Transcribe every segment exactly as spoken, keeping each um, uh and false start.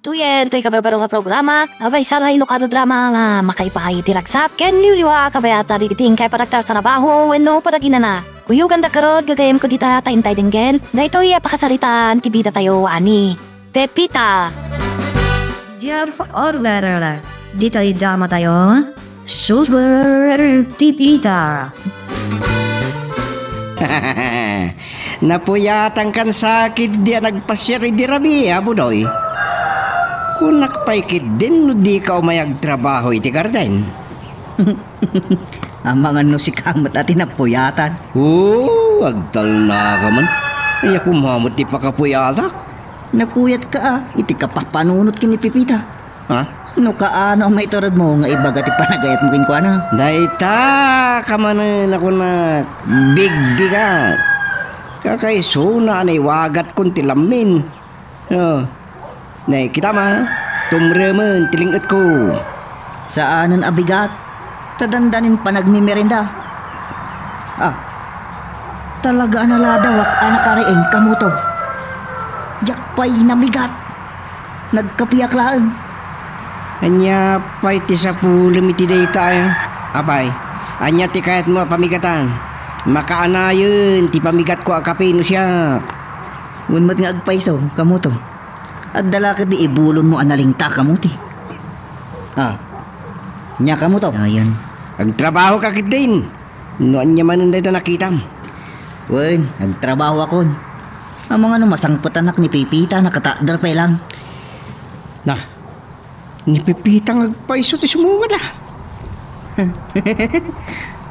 Tuyen, toy kabarbaro nga programa, a maysa nga inukado drama nga makaipaay iti ragsak ken liwliwa a kabayatan iti inkay panagtartrabaho wenno panaginana. Kuyoganda garud, gagayyemko dita ta intay denggen daytoy a pakasaritaan ti bidatayo a ni Pepita. Jeff Orwell, ditoy dramatayo, Super Pepita. Napuyatankan sakit di a nagpasiar idi rabii, a, Budoy. Kunak pay ketdin no dika umay agtrabaho iti garden. Amangan no sika met a ti napuyatan. Oo, agtalnaka man. Aya koma met ti pakapuyatak. Napuyatka a, iti kapapanunot ken ni Pepita. Ha? No kaano a maituredmo nga ibaga ti panagayatmo kenkuana? Dayta, kamanen a kunak, bigbigat. Kakaisuna a naiwagatkon ti lammin. Oh. Nay, kitam a, tumremen ti ling-etko. Saanen a bigat, ta dandanin panagmimerienda. Ah, talaga a naladawak a nakariing, Kamuto. Diak pay namigat. Nagkapiak laeng. Ania pay ti sapulem iti dayta, eh? Apay, ania ti kayatmo a pamigatan? Makaanayen ti pamigatko a kape no siak. Wen met nga agpayso, Kamuto. Adda la ketdi ibulonmo a nalingta, Kamuti. Ah, nia, Kamuto? Ayan. Agtrabaho ka ketdin. No ania manen dayta nakitam? Wen, agtrabaho akon. Amangan no masangpetanak ni Pepita, nakatakder pay lang. Na, ni Pepita nga agpayso ti sumungad, ah.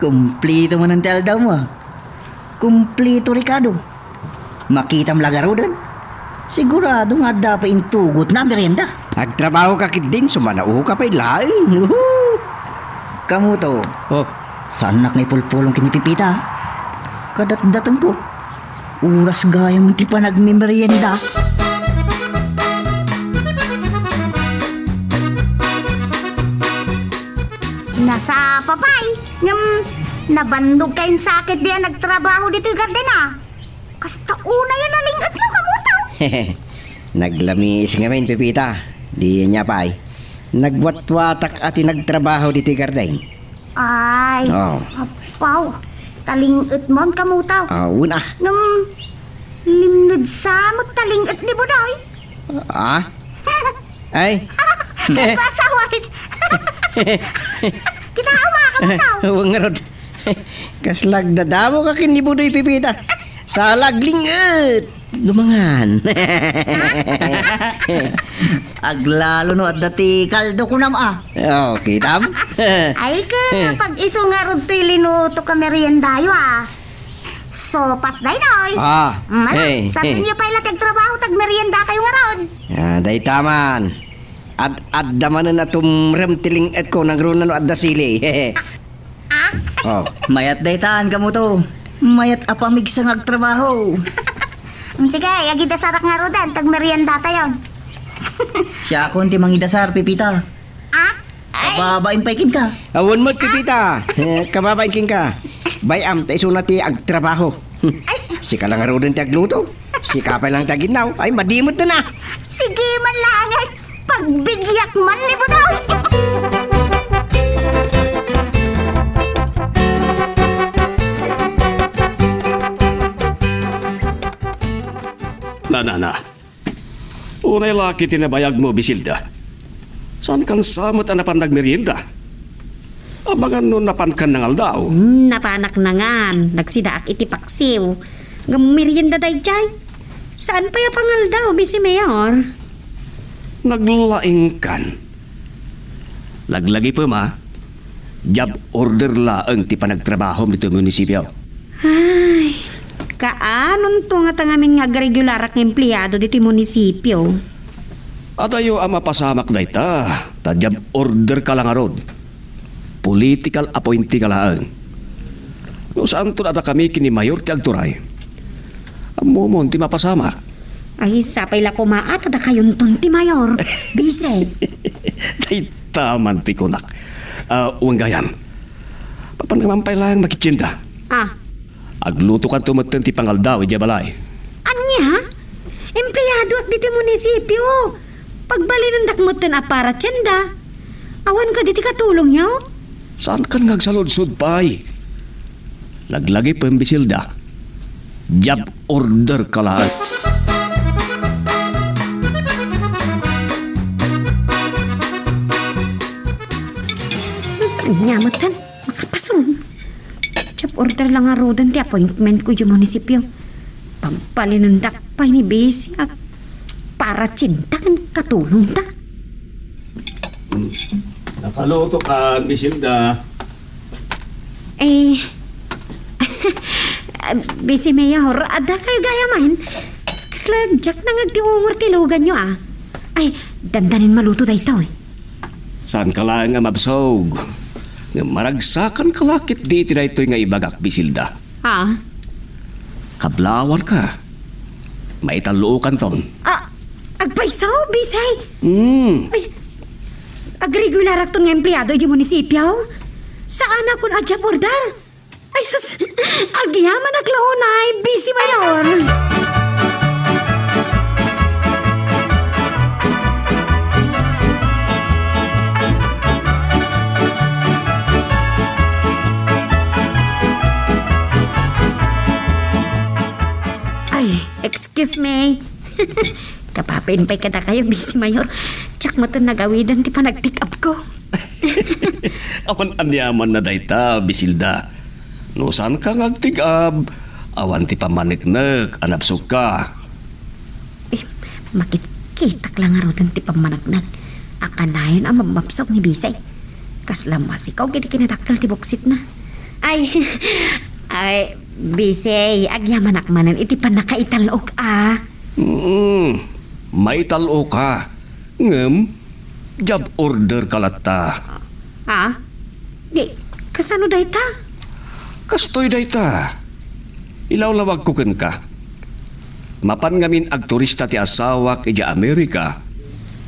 Kumplito manen ti aldawmo, ah. Kumplito, Ricardo. Makitam la ngaruden. Sigurado nga adda pay intugotna a merienda. Agtrabaho ka ketdin, sumanao ka pay laeng. Uhu. Kamuto. Oh. Saannak nga ipulpulong ken ni Pepita. Kadatdatengko. Oras gayam ti panagmimerienda. Nasapa pay, ngem nabannogka insakit di a nagtrabaho ditoy garden, ah. Kasta unay a naling-etmo, Kamuto. Naglamiis ngamin, Pepita. Di ania pay. Nagwatwatak a ti nagtrabaho ditoy garden. Ay, oh. Apaw, taling-etmon, Kamuto. Ah, una. Ngem, limned sa met taling-et ni Budoy. Ah? Ay. Nagpasaway. Kita a, Kamuto. Wen ngarud. Kasla agdadamo ka ken ni Budoy, Pepita. Sala agling-et. Lumangan. Aglalo no adda ti kaldo kunam a. Oh, kitam? Ay, ket pag-isu ngarud toy linutok a meriendayo, ah. Sopas daytoy. Ah, mm, ala, hey, sa hey. Inyo pay la ti agtrabaho, tagmeriendakayo ngarud. Ah, dayta man. Ad-adda manen a tumrem ti ling-etko, nangruna no adda sili. Ah? Oh. Mayat daytan, Kamuto. Mayat a pamigsa nga agtrabaho. Mm, sige, agidasarak ngaruden, tagmeriendatayon. Siakon ti mangidasar, Pepita. Ah? Ay. Kababain pay kenka. Awan met, Pepita. Eh, kababain kenka. Bay-am, ta isuna ti agtrabaho. Ay. Sika la ngaruden ti agluto. Sika pay lang ti aginnaw. Ay, madi met na. Sige man laeng. Pagbigiak man ni Budoy. Na, na, na. Unay la ket ti nabayagmo, Bisilda. Saankan sa met a napan nagmerienda? Amangan no napankan nangaldaw. Hmm, napanak nangan. Nagsidaak iti paksiw. Ngem merienda daydiay. Saan pay a pangaldaw, Vice Mayor? Naglaingkan. Laglagipem a, job order laeng ti panagtrabahom ditoy munisipio. Ay, kaanonto ngata ngamin nga agregularak nga empleado ditoy munisipio? Adayo a mapasamak dayta, ta job order ka la ngarud. Political appointee ka laeng. No saanto a dakami ken ni Mayor ti agturay, ammomon ti mapasamak. Ay, sapay la koma a ta dakayonton ti Mayor. Bise. Dayta man ti kunak. Ah, wen gayam. Papanka man pay laeng makitienda. Ah. Aglutokanto metten ti pangaldaw idiay balay. Ania? Empleadoak ditoy munisipio. Pagbalinendak metten a para tienda. Awan kadi ti katulongyo? Saankan nga agsaludsod pay. Laglagipem, Bisilda. Job order ka laeng. Ania metten? Makapason. Job order la ngaruden ti appointment ko idiay munisipio. Pagbalinendak pay ni Bisi a para tienda ken katulongta. Nakaluto ka, Bisilda. Eh, Bisi Mayor, adda kayo gayamen. Kasla diak nangagtiungor ti luganyo, a. Ay, dandanin maluto daytoy. Saanka laeng a mabsog. Ngem maragsakanka la ketdi iti daytoy nga ibagak, Bisilda. Ha? Kablawanka. Maitallokanton. Ah, agpayso, Bisay. Hmm. Ay, agregularakton nga empleado idiay munisipio. Saanakon a job order. Ay, sus, agyamanak la unay, Bisi Mayor. Ay, excuse me. Kapapain pay kadakayo, Bisi Mayor. Diak metten nagawidan ti panagtik-up ko. Awan aniamanna dayta, Bisilda. No saanka nga agtik-up, awan ti pammaneknek a nabsogka. Eh, makitkitak la ngaruden ti pammaneknek a kanayon a mabmabsog ni Bisay. Kasla masikaw ket kinadakkel ti buksitna. Ay, ay, Bisay, agyamanak manen iti pannakaital-ok a. Mm, maital-oka. Ngem, job order ka latta. Ah? Di, kasano dayta? Kastoy dayta. Ilawlawagko kenka. Mapan ngamin agturista ti asawak idiay Amerika,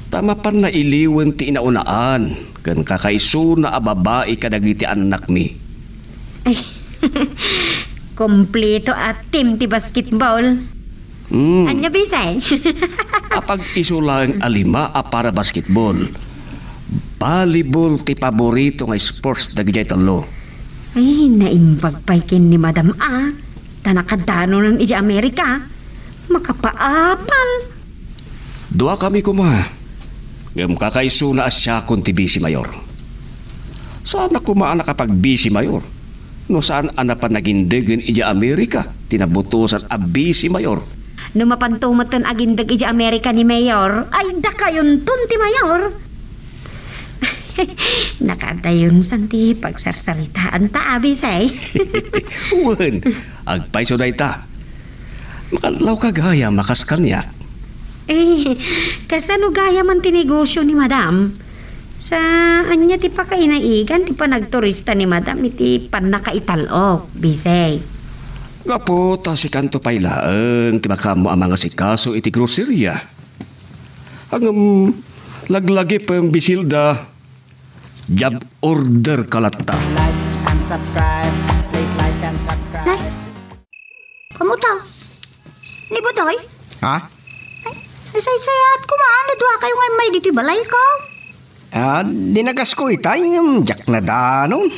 ta mapanna iliwen ti inaunaan ken kakaisuna a babai kadagiti annakmi. Ay, kompleto a team ti basketball. Mm. Ania, Bisay? Apag-isu laeng a lima a para basketball. Volleyball ti paborito nga sports dagidiay tallo. Ay, naimbag pay ken ni Madam a. Ta nakadanonen idiay Amerika. Makapaapal. Duakami koma. Ngem kakaisuna a siakon ti Bisi Mayor. Saanak koma a nakapagbisi mayor no saan a napan nagindegen idiay Amerika ti nabutosan a bisi mayor. No mapanto metten agindeg idiay Amerika ni Mayor, ay dakayonton ti mayor. Nakadayonsan ti pagsarsaritaanta, Bisay. Wen, agpayso dayta. Makadlawka gayam a kas kaniak. Eh, kasano gayamen ti negosio ni Madam? Sa ania ti pakainaigan ti panagturista ni Madam iti pannakaital-ok, Bisay? Gapu ta sikanto pay laeng ti makaammo a mangasikaso iti groceria. Ngem, laglagipem, Bisilda. Job order ka latta. Like and subscribe. Please like and subscribe. Nay, kamuta? Ni Budoy? Ha? Ay, nasaysayaat ko maano dua kayo nga may dito'y balay ko. Ah, dinagasko itay, ngem diak nadanon.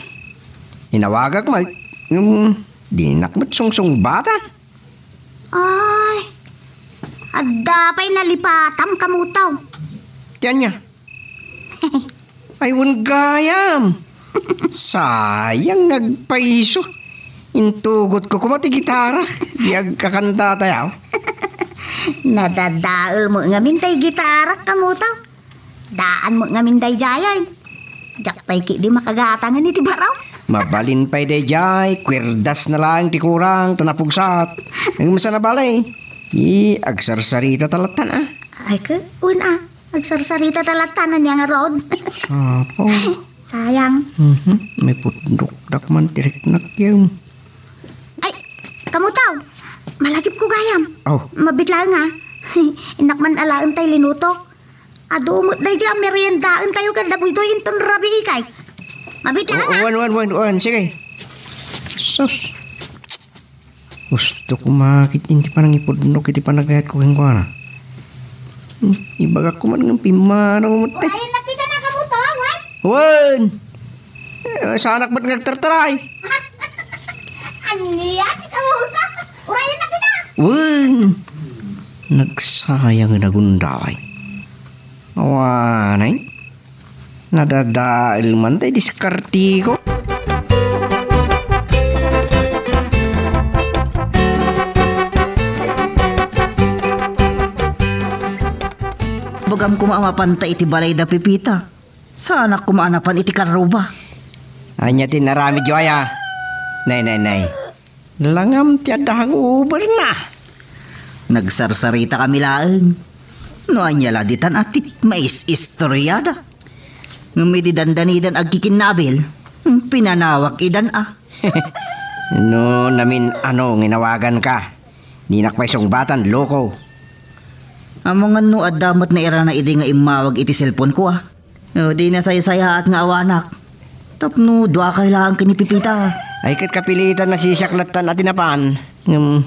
Inawagak met, ngem dinak met sungsungbatan. Ay, adda pay nalipatam kamuta. Ti ania? Ay, wen gayam. Sayang, nagpaiso. Intugotko koma ti gitara. Di agkakanta tayo. Nadadael mo ngamin tay gitara kamuta. Daan mo ngamin daydiay. Diak pay ketdi makagatangen iti baro. Mabalin pay daydiay, kuerdas na laeng ti kurang, ta napugsat. Ngem sana balay, i, agsarsarita ta lattan, a. Ay, ke, un, a. Agsarsarita ta lattan, ania ngarud? Apo. Sayang. Mhm. May pudnokdak man ti riknak, yun. Ay, kamutaw. Malagip ko gayam. Oh. Mabit laeng, a. Innak man alaen tay linutok. Adu met daydiay a meriendaentayo ken da Budoy inton rabii kay. Mabit laeng, a. Wen, wen, wen, wen. Sige. Sus. Gusto ko makit iti panangipudnok iti panagayat ko kenkuana. Ibagak koma nga pimmanaw met, eh. Urayen na kita na kabuto, wen? Wen! Eh, saanak met nga agtartaray. Ania ti kabuto? Urayen na kita. Wen! Nagsayang nga nagundaway. Awanay. Nadadael man tay diskarteko. Bagam koma a mapanta iti balay da Pepita. Saanak koma a napan iti karruba. Ania ti inaramidyo aya? Nay, nay, nay. Langam ti adda hangover na. Nagsarsarita kami laeng. No ania la ditan a ti mais istoriada. Ngem idi dandanidan agkikinnabil, pinanawak idan a. No namin-ano nga inawaganka, dinak pay sungbatan, loko. Amangan no adda met nairana idi nga immawag iti cellphone ko, a. O, di nasaysayaat nga awanak. Tapno duakay laeng ken ni Pepita. Ay, ket kapilitan nasisiak lattan a ti napan. Ngem,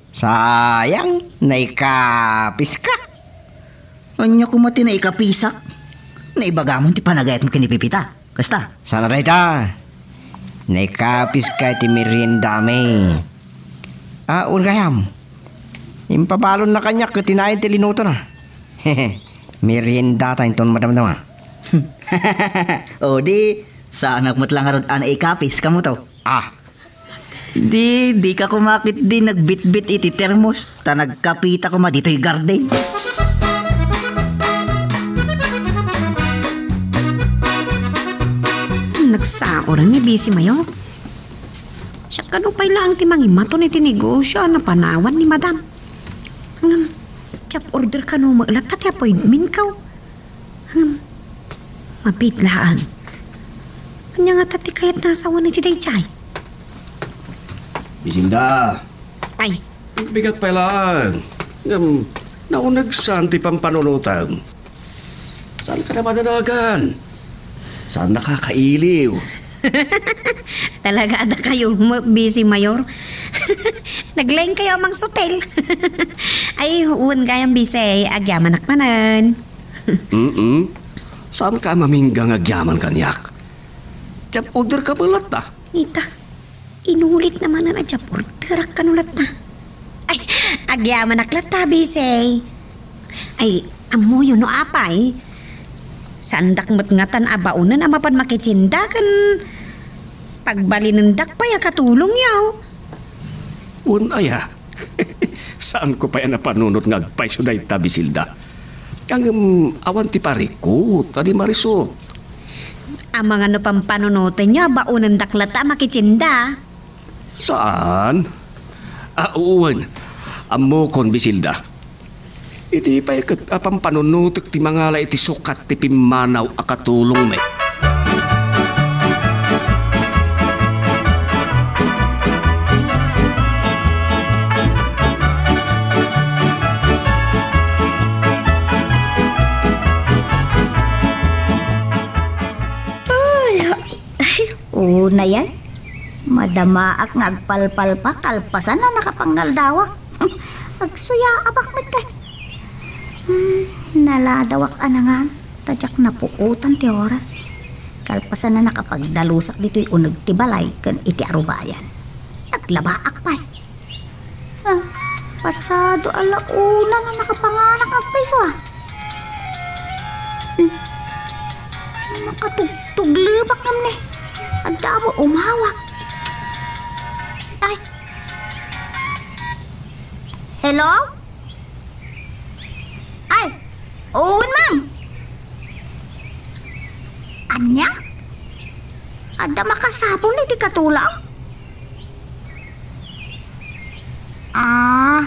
sayang, naikapiska. Ania koma ti naikapisak? Naibagamon ti panagayatmo ken ni Pepita. Kasta? Saan a dayta? Naikapiska iti meriendami. Ah, wen gayam. Impabalonna kaniak ket tinayen ti linutona. Meriendata inton madamdama. O di, saanak met la ngarud a naikapis, kamo to. Ah. Di, dika koma ketdi nagbitbit iti termos, ta nagkapita koma ditoy garden. Nagsaoran ni Bisi Mayor. Siak kano pay laeng ti mangimaton iti negosio a napanawan ni Madam. Ngem, job order kano met latta ti appointment ko. Ngem, mabiit laeng. Ania ngata ti kayatna a sawen iti daydiay? Bisinda. Ay. Bigat pay laeng. Ngem, naunegsan ti pampanunotem. Saanka a madanagan? Saan nakakailiw? Talaga, adda kayo, ma-, Bisi Mayor. Naglaing kayo a mangsutel. Ay, wen gayam, Bisi, agyamanak manen. Mm-mm. Saanka a mamingga nga agyaman kaniak? Job order ka met latta. Ita. Inulit na manen a job orderak kano latta. Ay, agyamanak latta, Bisi. Ay, ammoyo no apay. Saandak met ngatan a baonen a mapan makitienda ken pagbalinendak pay a katulongyo. Wen aya? Saanko pay a napanunot nga agpayso dayta, Bisilda. Ngem awan ti parikut a di marisut. Amangan no pampanunotenyo a baonendak latta a makitienda. Saan? Ah, wen. Ammokon, Bisilda. Idi pay ket a pampanunotek ti mangala iti sukat ti pimmanaw a katulongmi. Ay, ay, una yan. Madamaak nga agpalpalpa kalpasan a nakapangaldawak. Agsuyaabak met kay. Hmm, naladawak a nangan, ta diak napuotan ti oras. Kalpasan a nakapagdalusak ditoy uneg ti balay ken iti arubayan. Naglabaak pay. Ah, pasado a la una nga nakapanganak agpayso, ah. Hmm. Makatugtog lebak ngem ni. Adda amo umawag. Ay. Hello? Ay, wen, ma'am. Ania? Adda makasapul iti katulong? Ah,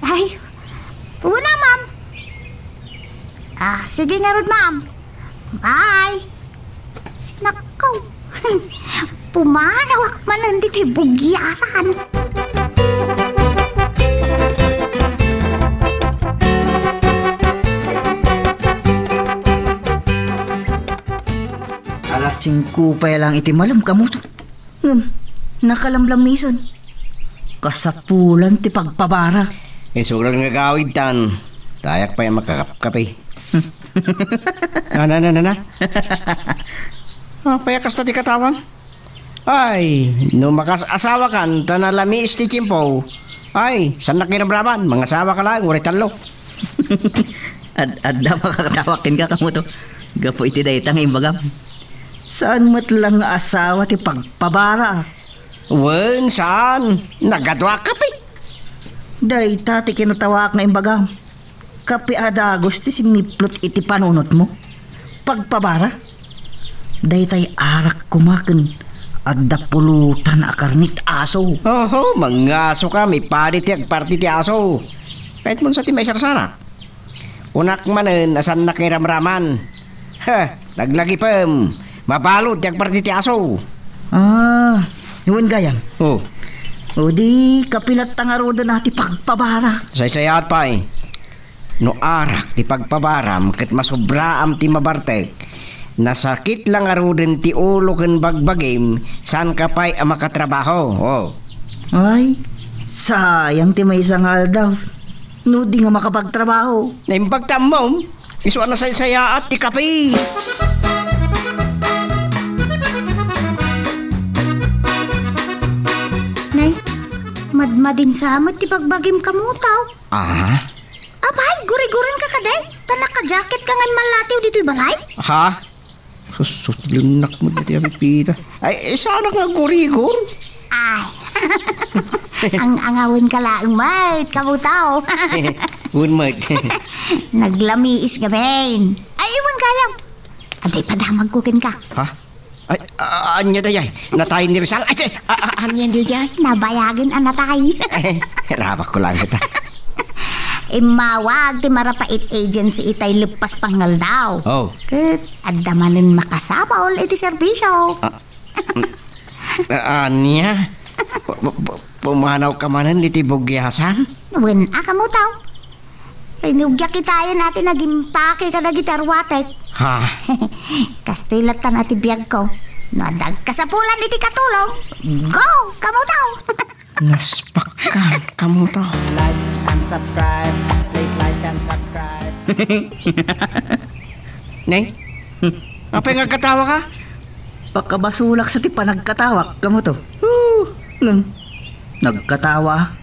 ay, una, ma'am. Ah, sige ngarud, ma'am. Bye. Nakaw. Pumanawak manen ditoy bugiasan. Alas singko pay lang iti malem, kamuto. Ngem, nakalamlamisen. Kasapulan ti pagpabara. Isu la nga agawidtan. Dayak pay a makakapkapi. Na, na, na, na, na. Apay a kasta ti katawam? Ay, no makas-asawakan ta nalamiis ti tiempo, ay, saannak nga iramraman, mangasawaka laeng, uray tallo. Ad-, adda makakatawak kenka, Kamotaw, gapu iti dayta nga imbagam. Saan met la nga asawa ti pagpabara? Wen, saan. Nagaduaka pay. Dayta ti kinatawak nga imbagam. Kapi a dagus ti sinniplot iti panunotmo? Pagpabara? Daytay arak koma ken adda pulutan a karne ti aso. Oho, mangasoka, mapadi ti agparti ti aso. Kayatmon sa ti maisarsarak. Kunak manen a saannak nga iramraman. Ha, laglagipem. Mabalud ti agparti ti aso. Ah, wen gayam. Oh. O di, kapilatta ngaruden a ti pagpabara. Saysayaat pay. No arak ti pagpabaram ket masubraam ti mabartek, nasakit la ngaruden ti ulo ken bagbagim, saanka pay a makatrabaho. Oh. Ay, sayang ti maysa nga aldaw. No di nga makapagtrabaho. Naimbag ta ammom, isu a nasaysayaat ti kape. Nay, madmadin sa met ti bagbagim, Kamotaw. Ah? Apay, guriguren ka kadi? Ta naka-jacket ka ngan malatiw ditoy balay? Ha? Sus, sus, linnak mo ditoy a pipita. Ay, eh, saanak nga gurigor? Ay. Ang angawen ka laeng met, Kamotaw. Wen met. Naglamiis ka, Ben. Ay, iwan kayam. Aday, padamagko kenka. Ha? Ay, a-, ania dayay? Natay ni Rizal? Ay, ay, a-, a-, ania dayay? Nabayagen a natay. Eh, rabak ko lang ita. Immawag ti Marapait Agency itay leppas pangaldaw. Oh. Ket adda manen makasapul iti serbisyo. Ah, mm. A-, ania? Pu-, pu-, pu-, pumanaw ka manen iti bugiasan? Wen a, Kamotaw. Rinugiak itayen a ti nagimpake kadagiti arwatek. Ha? Kastoy lattan a ti biagko. No adda agkasapulan iti katulong, go, Kamotaw! Naspakkan, Kamotaw. Like and subscribe. Please like and subscribe. Nay? Apay nga agkatawa ka? Pakabasolak sa ti panagkatawak, Kamotaw. Huh. Ngem, nagkatawaak.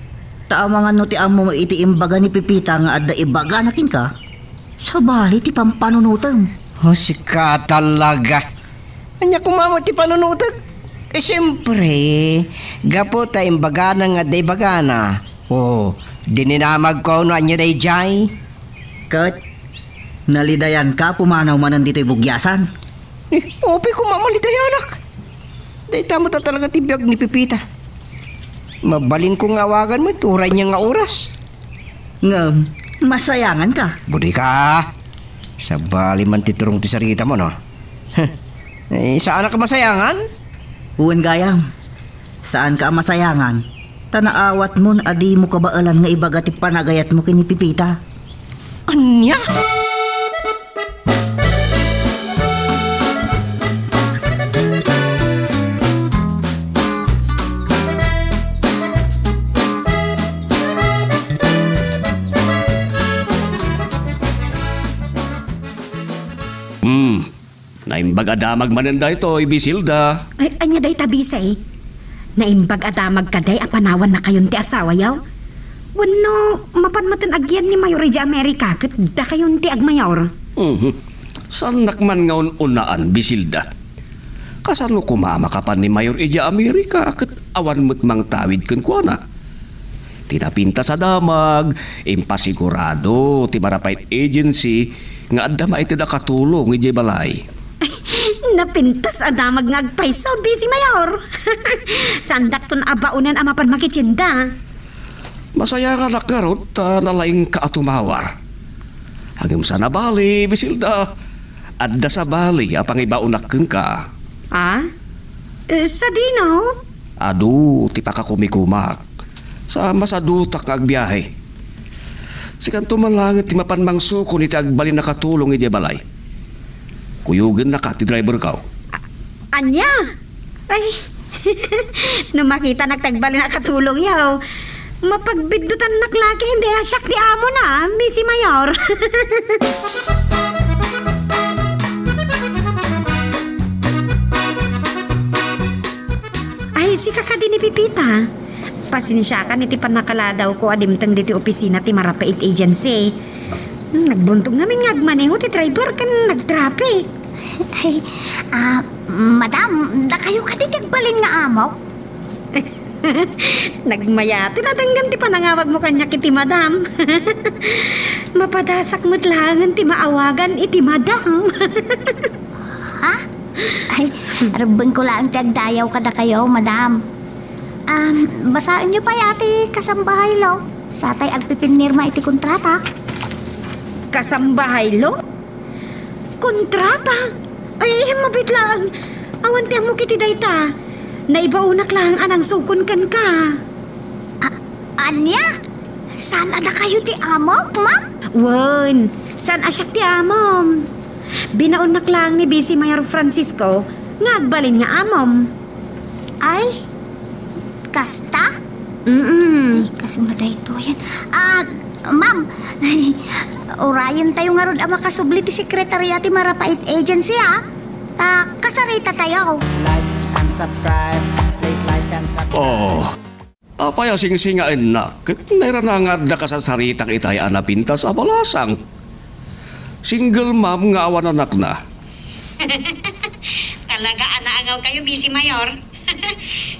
Ta amangan no ti ammo iti imbaga ni Pepita nga adda ibagana kenka, sabali ti pampanunotem. O, sika talaga. Ania koma met ti panunotek? Eh, siempre, gapu ta imbagana nga adda ibagana. O, dininamagko no ania daydiay. Ket nalidayanka pumanaw manen ditoy bugiasan? Eh, apay koma malidayanak. Dayta met a talaga ti biag ni Pepita. Mabalinko nga awagan met uray ania nga oras. Ngem, masayanganka. Budi ka. Sabali man ti turong ti sarita mo, no? Eh, saanak a masayangan? Wen gayam. Saanka a masayangan. Ta naawatmon a dimo kabaelan nga ibaga ti panagayatmo ken ni Pepita. Ania? Hmm. Naimbag a damag manen daytoy, Bisilda. Ay, ania dayta, Bisay? Naimbag a damag kadi a panawannakayon ti asawayo? Wenno, mapan metten agyan ni Mayor idiay Amerika ket dakayon ti agmayor? Mhm. Saannak man nga un-unaan, Bisilda. Kasano koma a makapan ni Mayor idiay Amerika ket awan met mangtawid kenkuana? Ti napintas a damag, impasigurado ti Marapait Agency nga adda maited a katulong idiay balay. Napintas a damag nga agpayso, Bisi Mayor. Saandakton a baonen a mapan makitienda. Masayanganak ngarud ta nalaingka a tumawar. Ngem saan a bali, Bisilda, adda sabali a pangibaonak kenka. Ah? Eh, sadino? Adu ti pakakumikumak. Sa masadutak nga agbiahe. Sikanto man laengen ti mapan mangsukon iti agbalin a katulong idiay balay. Kuyogennaka ti driverko. A-, ania? Ay, no makitanak ti agbalin a katulongyo, Mapagbiddutannak la ket, indi a siak ti amona, Missy Mayor. Ay, sika kadi ni Pipita. Pasensiakan iti pannakaladawko a dimteng ditoy opisina ti Marapait Agency. Nagbuntog ngamin nga agmaneho ti driver ken nagtraffic. Ay, ah, madam, dakayo kadi ti agbalin nga amok? Nagmayaten a denggen ti panangawagmo kaniak iti madam. Mapadasak met laengen ti maawagan iti madam. Ha? Ay, rebbengko laeng ti agdayaw kadakayo, madam. Um, basaenyo pay a ti kasambahaylo. Satay agpipinirma iti kontrata. Kasambahaylo? Kontrata? Ay, mabiit laeng. Awan ti ammok iti dayta. Naibaonak laeng a nangsukon kenka. A-, ania? Saan a dakayo ti amok, ma'am? Wen, saan a siak ti amom? Binaonnak laeng ni Vice Mayor Francisco nga agbalin nga amom. Ay, kasta? Mm. Ay, kasano daytoyen? Ah, ma'am, urayentayo ngarud a makasubli ti sekretarya ti Marapait Agency, ah. Ta, kasaritatayo. Like and subscribe. Please like and subscribe. Oh, apay a singsingaennak? Ket nairana nga adda kasasaritak itay a napintas a balasang. Single mom nga awan anakna. Talaga a naangawkayo, Vice Mayor.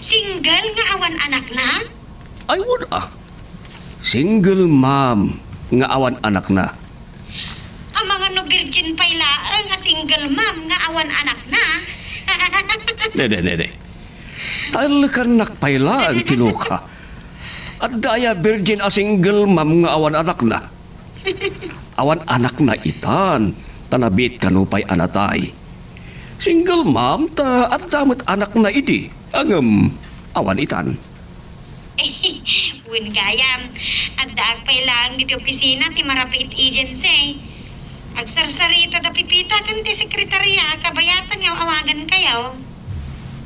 Single nga awan anakna? Ay, wen a. Single mom nga awan anakna. Amangan no virgin pay laeng a single mom nga awan anakna. Dede, dede. Talkannak pay laeng ti luka. Adda aya virgin a single mom nga awan anakna? Awan anakna itan, ta nabiit kano pay a natay. Single mom, ta adda met anakna idi, ngem awan itan. Wen gayam, addaak pay laeng ditoy opisina ti Marapait Agency. Agsarsarita da Pipita ken ti sekretarya a kabayatan nga aw-awagankayo.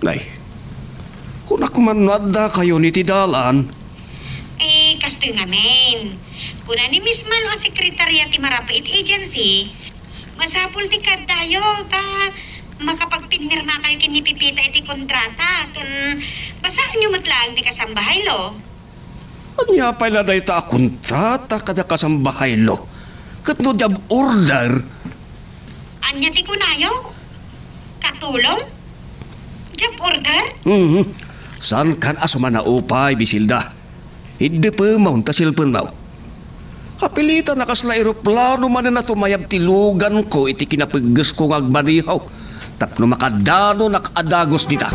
Nay, kunak man no addakayon iti dalan. Eh, kastoy ngamin. Kuna ni Miss Malo a sekretarya ti Marapait Agency, masapul ti kaaddayo, ta makapagpinirmakayo ken ni Pipita iti kontrata, ken basaenyo met laeng ti kasambahaylo. Ania pay la dayta a kontrata kada kasambahaylo? Ket no job order? Ania ti kunayo? Katulong? Job order? Mhm. Saankan a sumanaupay, Bisilda. Iddepem ta silpenmo. Kapilitan a kasla eroplano manen a tumayab ti luganko iti kinapeggesko nga agmaneho tapno makadanonak a dagus dita.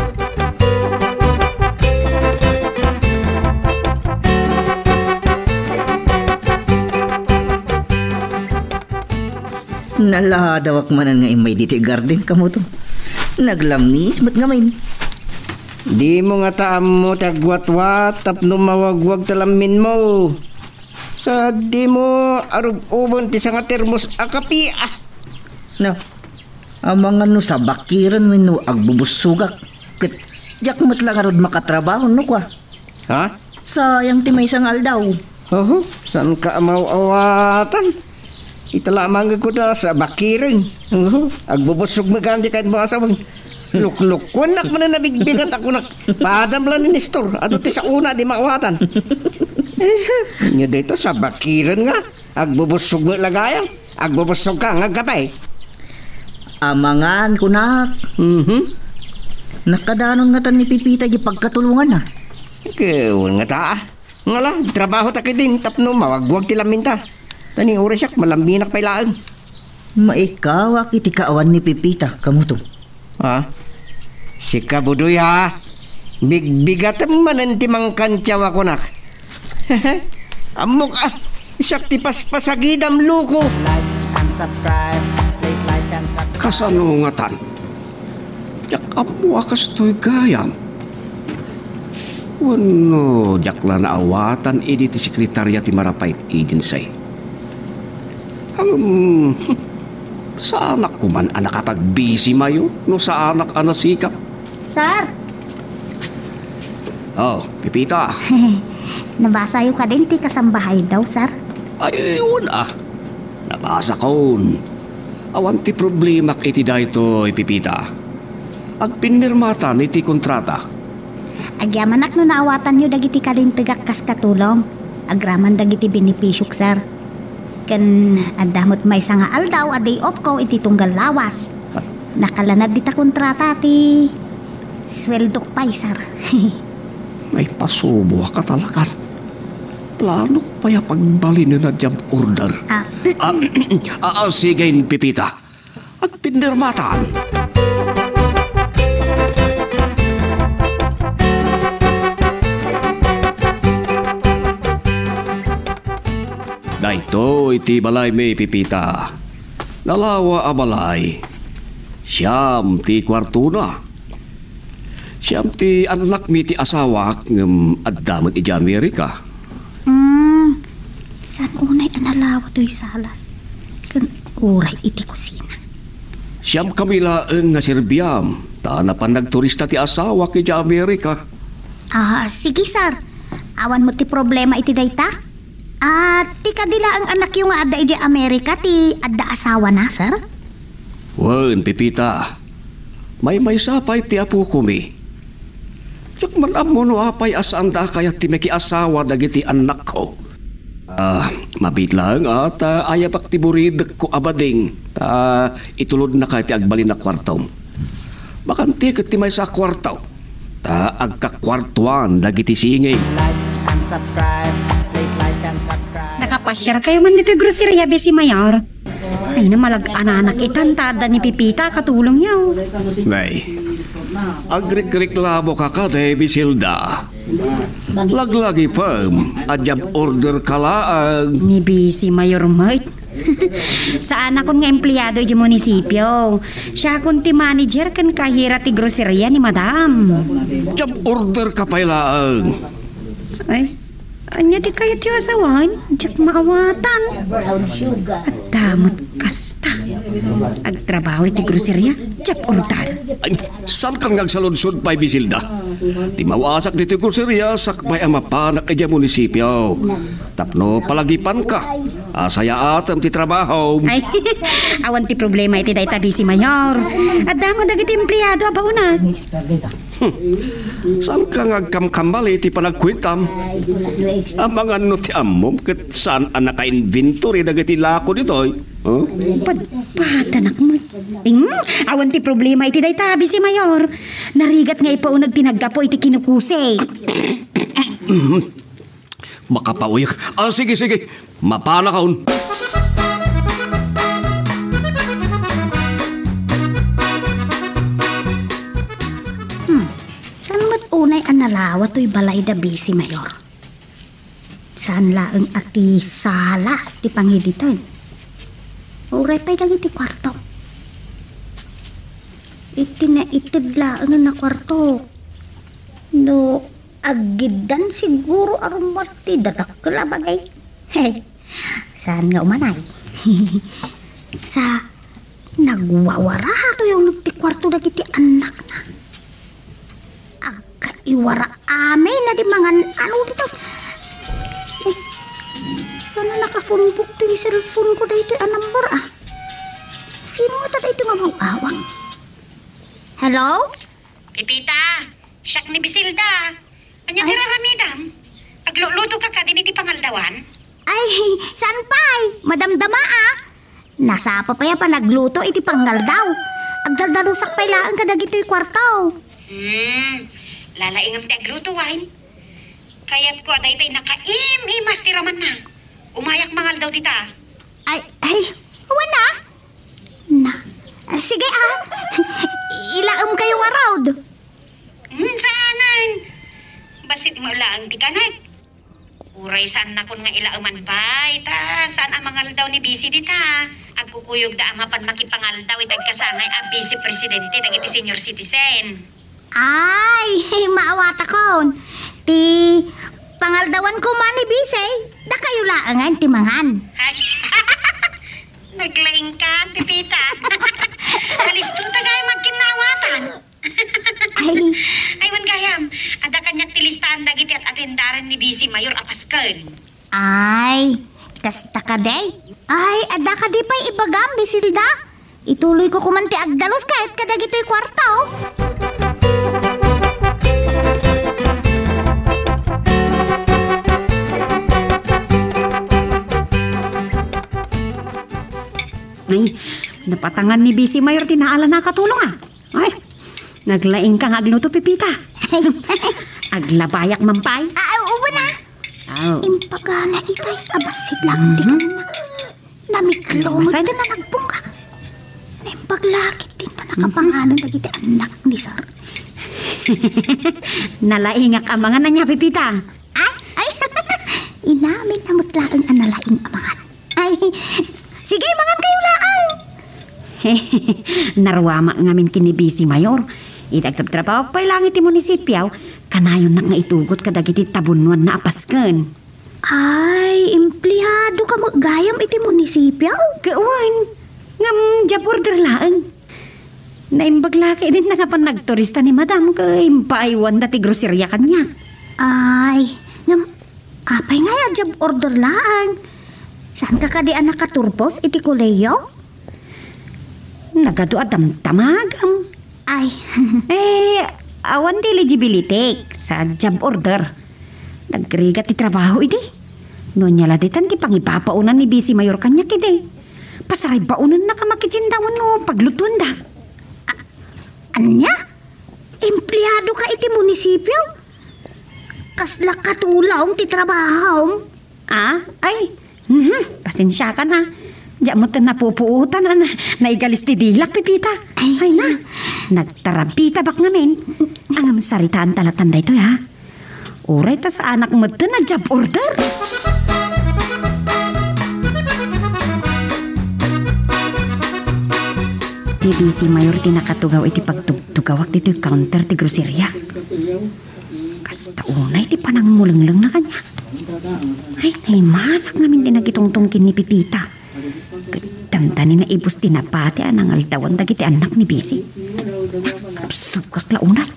Naladawak manen nga immay ditoy garden, kamoto. Naglammis met ngamin. Dimo ngata ammo ti agwatwat tapno mawagwag ti lamminmo. Sadino arub-uben ti sangatermos a kape, ah. No, amangan no sabakiren wenno agbubussogak. Ket diak met la ngarud makatrabaho no kua. Ha? Sayang ti maysa nga aldaw. Oho, saanka a maw-awatan? Ita la a mangegko da sabakiren. Oho, agbubussog met gayam ti kayatmo a sawen. Luklukkuennak manen a bigbigat a kunak, padam la ni Nestor, adu ti saona a di maawatan. Ania dayta sabakiren nga, agbubussog met la gayam. Agbubussogka nga agkape. Amangan, kunak. Mhm. Nakadanon ngatan ni Pipita di pagkatulonganna. Ket wen ngata, ah. Ngala, trabaho ta ketdin tapno mawagwag ti lamminta. Ta ni oras siak, malamminak pay laeng. Maikawak iti kaawan ni Pipita, kamoto. Ha? Sika, Budoy, ha? Bigbigatem manen ti mangkantiaw a kunak. Ammok, ah, siak ti paspasagidam, loko. Like and subscribe. Please like and subscribe. Kasano ngatan? Diak ammo a kastoy gayam. Wenno diak la naawatan idi ti sekretarya ti Marapait Agency. Ngem, saanak koman a nakapagbisi mayo no saanak a nasikap. Sir! Oh, Pipita. Nabasayo kadin ti kasambahayo daw, sir? Ay, wen a. Nabasakon. Awan ti problemak iti daytoy, Pepita. Agpinirmatan iti kontrata. Agyamanak no naawatanyo dagiti kalintegak kas katulong. Agraman dagiti benepisiok, sir. Ken adda met maysa nga aldaw a day off ko iti tunggal lawas. Nakalanad dita kontrata ti sueldok pay, sir. Naipasubo a katalakan. Planok pay a pagbalinen a job order. Ah. Ah, ah, ah, sige, Pepita. Agpinirmatan. Daytoy ti balaymi, Pepita. Nalawa a balay. Siam ti kuartona. Siam ti annakmi ti asawak ngem adda met idiay Amerika. Hmm, saan unay a nalawa toy salas? Ken uray iti kusina. Siamkami laeng nga serbiam, ta napan nagturista ti asawak idiay Amerika. Ah, sige, sir. Awan met ti problema iti dayta? Ah, ti kadi laeng annakyo nga adda idiay Amerika ti adda asawana, sir? Wen, Pepita. Maymaysa pay ti apokomi. Diak man ammo no apay a saanda a kayat ti makiasawa dagiti annakko. Ah, mabiit laeng a ta ayabak ti buridekko a bading ta itulodnaka iti agbalin a kuartom. Bakanti ket ti maysa a kuarto ta agkakuartuan dagiti singing. Like and subscribe. Please like and subscribe. Nakapasiarkayo man ditoy groceria, Bisi Mayor? Ay, namalag-ananak itan ta adda ni Pepita a katulongyo. Nay, agrikreklamoka kadi, Bisilda. Laglagipem a job order ka laeng. Ni Bisi Mayor met. Saanakon nga empleado idiay munisipio. Siakon ti manager ken kahira ti groceria ni Madam. Job order ka pay laeng. Ay, ania ti kayatyo a sawen? Diak maawatan. Adda met kasta. Agtrabaho iti groceria, job order. Ay, saankan nga agsaludsod pay, Bisilda? Ti mawasak ditoy groceria, sakbay a mapanak idiay munisipio. Tapno palagipanka, asayaatem ti trabaho. Ay, awan ti problema iti dayta, Bisi Mayor. Adda met dagiti empleado a baona. Hmm. Saanka nga agkamkamali iti panagkuentam? Amangan no ti ammom ket saan a naka-inventory dagiti lako ditoy? Huh? Padpadanak met. Hmm, awan ti problema iti dayta, Bisi Mayor. Narigat nga ipauneg ti naggapu iti kinukusi. Makapauyek. Ah, sige, sige. Mapanakon. Hmm. Saan met unay a nalawa toy balay da Bisi Mayor? Saan laeng a ti salas ti pangiditen? Uray pay dagiti kuarto. Iti naited laengen a kuarto. No, aggiddan siguro a rummuar ti dadakkel a bagay. Hey, saan nga umanay? Sa nagwawara toy uneg ti kuarto dagiti annakna. Agkaiwara amin a di mangan-ano ditoy. Eh, saan a nakafunbok toy cellphone ko daytoy a number, ah? Sino ngata daytoy nga maawang? Hello? Pepita, siak ni Bisilda. Ania ti raramidam? Agluluto ka kadin iti pangaldawan? Ay, saan pay? Madamdama, ah. Nasapa pay a panagluto iti pangaldaw. Agdaldalusak pay laeng kadagitoy kuarto. Hmm, lalaingem ti agluto, wen? Kayatko a daytoy nakaim-imas ti ramanna. Umayak mangaldaw dita. Ay, ay, awan na. Na, ah, sige, ah. Ilaemkayo ngarud. Hmm, saanen. Bassit mo laeng ti kanek. Uray saannakon nga ilaeman pay, ta saan a mangaldaw ni Bisi dita. Agkukuyogda a mapan makipangaldaw iti agkasangay a Bisi Presidente dagiti senior citizen. Ay, maawatakon. Ti pangaldawan koma ni Bisi, dakayo laengen ti mangan. Ay, naglaingkan, Pepita. Kalisto ta gayam agkinnawatan. Ay. Ay, wen gayam, adda kaniak ti listaan dagiti at-atendaran ni Bisi Mayor a pasken. Ay, kasta kadi? Ay, adda kadi pay ibagam, Bisilda? Ituloyko koman ti agdalus ket kadagitoy kuarto. Ay, napatangan ni Bisi Mayor ti naala a katulong, a. Ay, naglaingka nga agluto, Pepita. Aglabayak man pay. Ah, ubo na. Aw. Impagana itay, abassit lang ti kanna. Namiklo met ti nanagbungka. Naimbag la ket ti nakapanganan dagiti annak ni Sir. Nalaingak a mangan ania, Pepita? Ay, ay. Inamin a met laeng a nalaing a mangan. Ay, sige, mangan kayo laeng. Naruama ngamin ken ni Bisi Mayor. Iti agtrabtrabaho pay laeng iti munisipio, kanayonnak nga itugot kadagiti tabunnuanna a pasken. Ay, empleyado ka met gayam iti munisipio? Ket wen, ngem job order laeng. Naimbag la ket idin napan nagturista ni Madam ket impaaywanda ti groseria kaniak. Ay, ngem apay ngay a job order laeng? Saanka kadi a nakaturpos iti kolehiyo? Nagadu a damdamagam. Ay. Eh, awan ti eligibility sa job order. Nagrigat ti trabaho idi. No ania la ditan ti pangibabaonan ni Bisi Mayor kaniak idi. Pasaribaonannak a makitienda wenno paglutuendak. A-, ania? Empleado ka iti munisipio? Kasla katulong ti trabahom? Ah? Ay, mhm, pasensiakan, ha. Diak met napupuotan a na-, naigalis ti dilak, Pepita. Ay. Ay na, nagtarabita bak ngamin. Ngem saritaanta lattan daytoy, ha. Uray ta saanak metten a job order. Ni Bisi Mayor ti nakatugaw iti pagtugtugawak ditoy counter ti groseria. Kasta unay ti panangmulenglengna kaniak. Ay, naimasak ngamin ti nagitungtong ken ni Pepita. Ket dandani naibus ti napati a nangaldawan dagiti annak ni Bisi. Sugak la unay.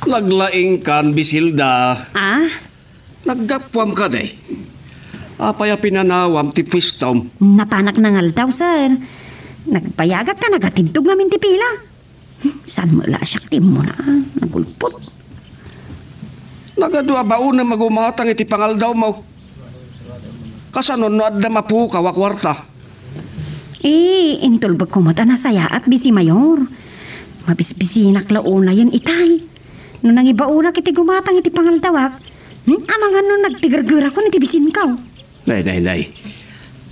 Naglaingkan, Bisilda. Ah? Naggapuam kadi? Apay a pinanawam ti puestom? Napanak nangaldaw, sir. Nagbayagak ta nagatindog ngamin ti pila. Saan met la a siak ti immuna, nagulpot. Nagadu a baonem a gumatang iti pangaldawmo. Kasano no adda mapukaw a kuarta? Eh, intulbekko met a nasayaat, Bisi Mayor. Mabisbisinak la unayen itay. No nangibaonak iti gumatang iti pangaldawak, hmm, amangan no nagtigergerakon iti bisinko. Nay, nay, nay.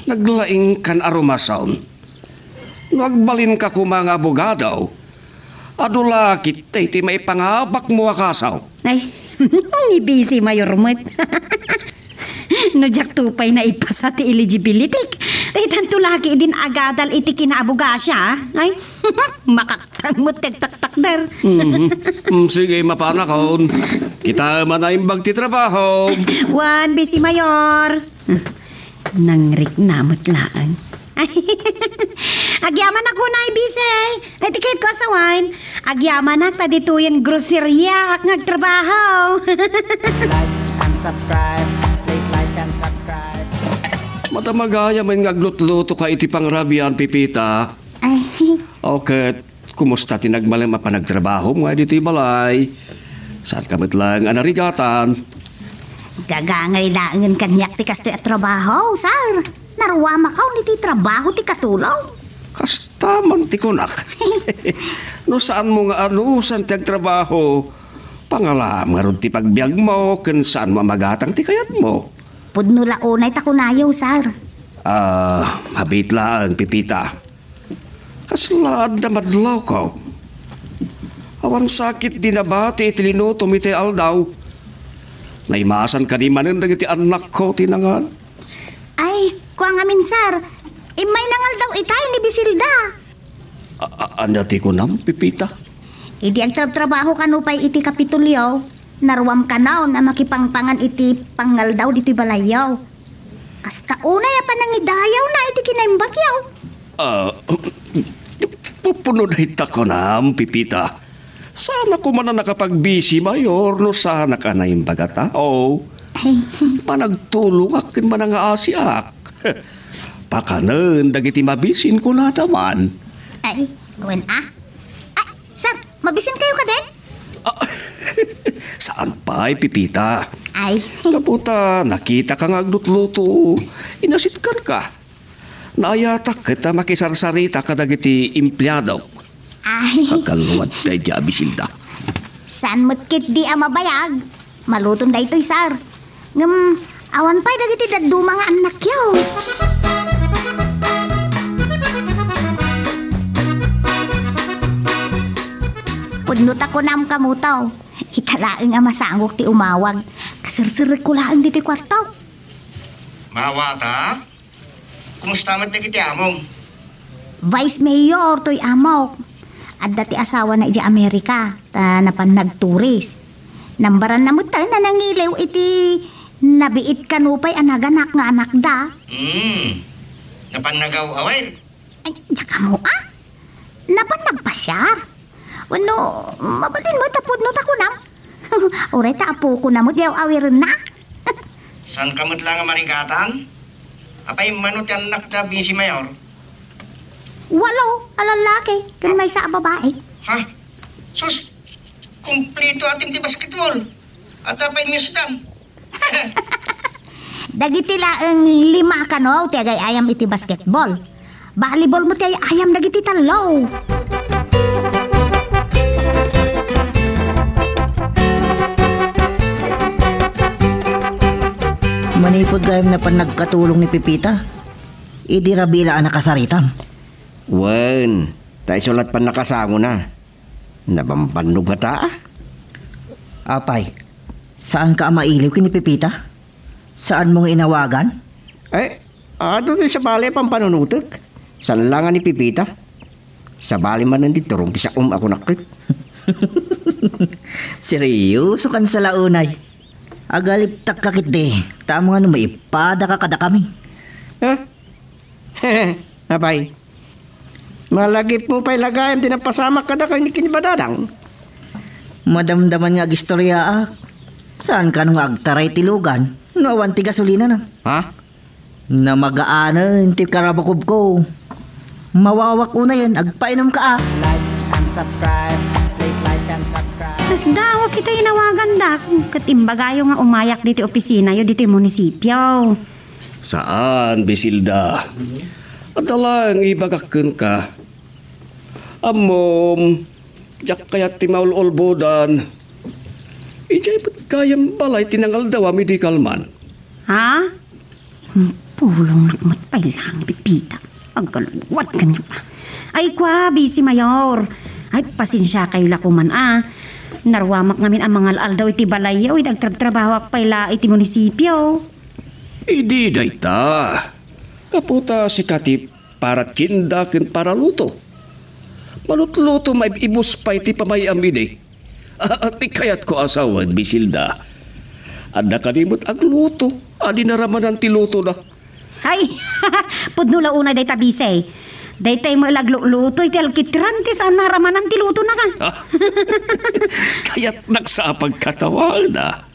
Naglaingkan a rumason. No agbalinka koma nga abogado, adu la ketdi ti maipangabakmo a kaso. Ay, ni Bisi Mayor met. No diakto pay naipasa ti eligibility, daytanto la ketdin agadal iti kinaabogasia, ay, makak- Tan met ti agtaktakder. Mhm. Mm, sige, mapanakon. Kita man naimbag ti trabaho. Wen, Bisi Mayor. Nangrikna met laeng. Agyamanak unay, Bisi. Ay, ti kayatko a sawen. Agyamanak ta ditoyen groseria ak nga agtrabaho. Like and subscribe. Please like and subscribe. Madamagayam nga aglutluto ka iti pangrabian, Pipita. Ay. O ket, kumusta ti nagmalem a panagtrabahom nga ditoy balay? Saanka met laeng a narigatan? Gagangay laengen kaniak ti kastoy a trabaho, sir. Naruamakaw iti trabaho ti katulong. Kasta man ti kunak. No saanmo nga anusan ti agtrabaho, pangalam ngarud ti pagbiagmo ken saanmo a magatang ti kayatmo. Pudno la unay ta kunayo, sir. Ah, mabit laeng, Pipita. Kasla adda madlawko. Awan sakit di nabati iti linutom iti aldaw. Naimasan kadi manen dagiti annakko ti nangan. Ay, kua ngamin, sir. Immay nangaldaw itay ni Bisilda. A-, a-, ania ti kunam, Pipita? Idi agtrabtrabaho kano pay iti Kapitolio, naruam kanon a makipangpangan iti pangaldaw ditoy balayyo. Kasta unay a panangidayawna iti kinaimbagyo. Ah, puppuno dayta kunam, Pipita. Saanak koma a nakapagbisi, Mayor, no saanak a naimbag a tao. Ay. Panagtulongak ken manangaasiak. Pakanen dagiti mabisin, kunada man. Ay, wen a. Ay, sir, mabisin kayo ka din? Ah, saan pay, Pepita? Ay. Kaputa, nakita ka nga aglutluto. Inasitkan ka. Naayatak ket a makisarsarita kadagiti empleadok. Ay. Agkalluad daydi a Bisilda. Saan met ketdi a mabayag? Maluton daytoy, sir. Ngem, awan pay dagiti dadduma nga annakyo. Pudno ta kunam kamuto. Ita laeng a masangok ti umawag. Kaserserekko laeng ditoy kuarto. Mawata? Kumusta met dagiti amom? Vice Mayor toy amok. Adda ti asawana idiay Amerika, ta napan nagturis. Nambaranna met a nangiliw iti nabiit kano pay a naganak nga anakda. Hmm. Napan nagaw-awir? Ay, diak ammo, a? Napan nagpasiar? Wenno, mabalin met a pudno ta kunam? Uray ta apokona met ti aw-awirenna. Saan ka met la nga marigatan? Apay mano ti annakda, Vice Mayor? Walo a lallaki ken maysa a babai. Ha? Sus, kompleto a team ti basketball. Adda pay miusdan. Dagiti laeng lima kano ti agay-ayam iti basketball. Volleyball met ti ay-ayam dagiti tallo. Manipud gayam napan nagkatulong ni Pepita, idi rabii la a nakasaritam. Wen, ta isu lat pannakasangona. Nabambannog ngata a. Apay, saanka a mailiw ken ni Pepita? Saanmo nga inawagan? Ay, adu ti sabali a pampanunotek. Saan la nga ni Pepita. Sabali manen ti turong ti saom a kunakket. Serioso kan sa launay. Agaliptakka ketdi, ta amangan no maipadaka kadakami. Ha? Apay, malagipmo pay la gayam ti napasamak kadakayo ni Kinbadadang? Madamdaman nga agistoriaak. Saan kano nga agtaray ti lugan no awan ti gasolinana? Ha? Namagaanen ti karabakubko. Mawawak unayen, agpainumka a. Like and subscribe. Please like and subscribe. Kasdaaw a kita inawagandak, ket imbagayo nga umayak ditoy opisinayo ditoy munisipio. Saan, Bisilda. Adda laeng ibagak kenka. Ammom, diak kayat ti maul-ulbodan. Idiay met gayam balay ti nangaldawam idi kalman. Ha? Pulongnak met pay laeng, Pepita. Aggalwat kaniak a. Ay, kua, Vice Mayor. Ay, pasensiakayo la koman a. Naruamak ngamin a mangal-aldaw iti balayyo, idi agtrabtrabahoak pay la iti munisipio. Idi dayta, kaputa sika ti para tienda ken para luto. Malutluto maib-ibus pay ti pamay-am idi. Ah, ti kayatko a sawen, Bisilda. Adda kadi met agluto, a di naramanan ti lutona. Hay, pudno la unay dayta, Bise. Daytay met la agluluto iti alkitran ti saan naramanan ti lutona ka. Ah, kayatnak sa a pagkatawaen a.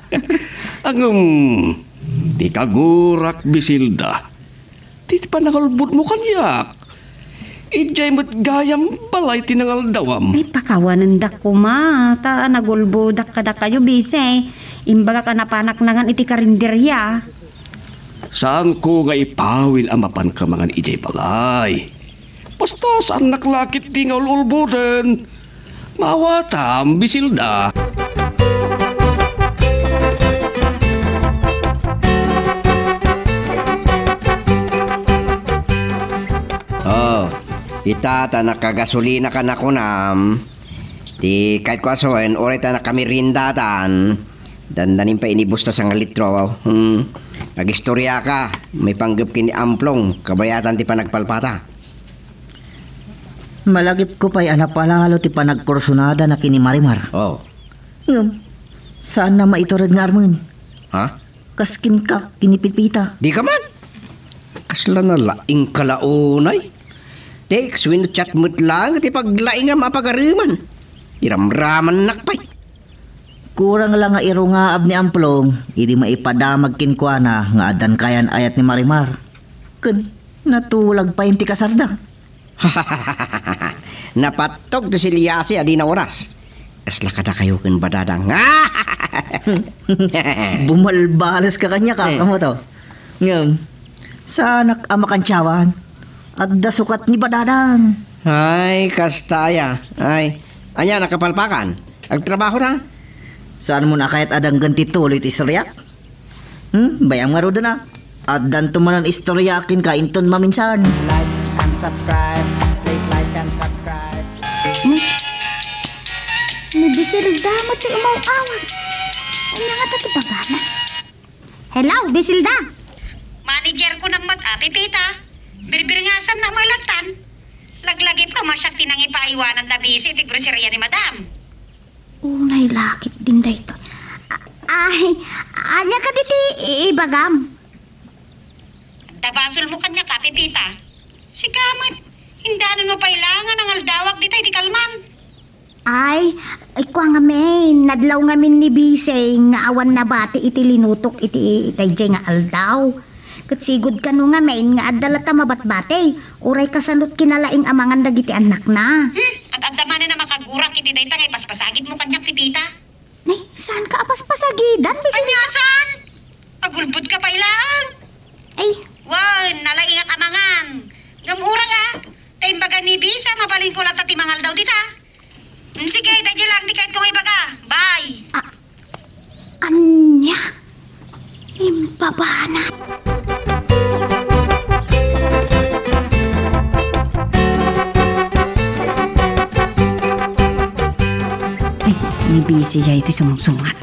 Ngem, ti kagurak, Bisilda, ti panangulbodmo kaniak. Idiay met gayam balay ti nangaldawam. Ay, pakawanendak koma, ta nagulbodak kadakayo, Bise. Imbagak a napanak nangan iti karinderia. Saanko nga ipawil a mapanka mangan idiay balay. Basta saannak la ketdi nga ul-ulboden. Maawatam, Bisilda. Oh, ita ta nakagasolina ka nakunam. Ti kayatko a sawen, uray ta nakameriendatan, dandanim pay inibusta sangalitro. Hmm. Agistoriaka, maipanggep ken ni Amplong, kabayatan ti panagpalpata. Malagipko pay a napalalo ti panagkursunadana ken ni Marimar. Oh. Ngem, saanna maiturod nga armen. Ha? Kas kenka ken ni Pepita. Di ka man. Kasla nalaing ka la unay. Text wenno chat met laeng ti paglaingam a pagaruman. Iramramannak pay. Kurang la nga irungaab ni Amplong, idi maipadamag kenkuana nga addan kayan-ayat ni Marimar. Ken natulag pay ti kasarda. Napattog ti siliasi a di nauras. Kasla kadakayo ken badadang. Bumalbales ka kaniak, Eh. Kamo to. Ngem, saanak a makantiawan. Adda sukat ni badadang. Ay, kasta aya. Ay, ania, nakapalpakan? Agtrabaho ta? Saanmo a kayat a denggen ti tuloy ti istoryak? Hmm, bay-am ngaruden a. Addanto manen istorya kenka inton maminsan. Like and subscribe. Please like and subscribe. Ni, ni Bisilda met ti umaw-awag. Ania ngata ti bagana? Hello, Bisilda! Manager ko na met a, Pepita. Birbirngasannak met lattan. Laglagipko a siak ti nangipaaywananda bisi iti groceria ni Madam. Unay la ketdin daytoy. A-, ay, ania kadi ti i-, ibagam? Adda basolmo kaniak a, Pepita. Sika met, indanon mo pay la nga nangaldawak dita idi kalman. Ay, ay, kua ngamin, nadlaw ngamin ni Bisay nga awan nabati iti linutok iti daydiay nga aldaw. Ket sigud kano ngamin nga adda latta mabatbati, uray kasano ti kinalaing amangan dagiti annakna. Hmm, at adda manen a makagurak iti dayta nga ipaspasagidmo kaniak, Pepita. Nay, saanka a paspasagidan, Bisay? Ania saan? Agulbodka pay laeng. Ay. Wen, nalaingak amangan. Ngem uray a, ta imbaga ni Bisay, mabalinko latta ti mangaldaw dita. Hmm, sige, daydiay lang ti kayatko nga ibaga. Bye. A-, ania? Imbabanat. Ay, ni Bisay daytoy sumungsungat.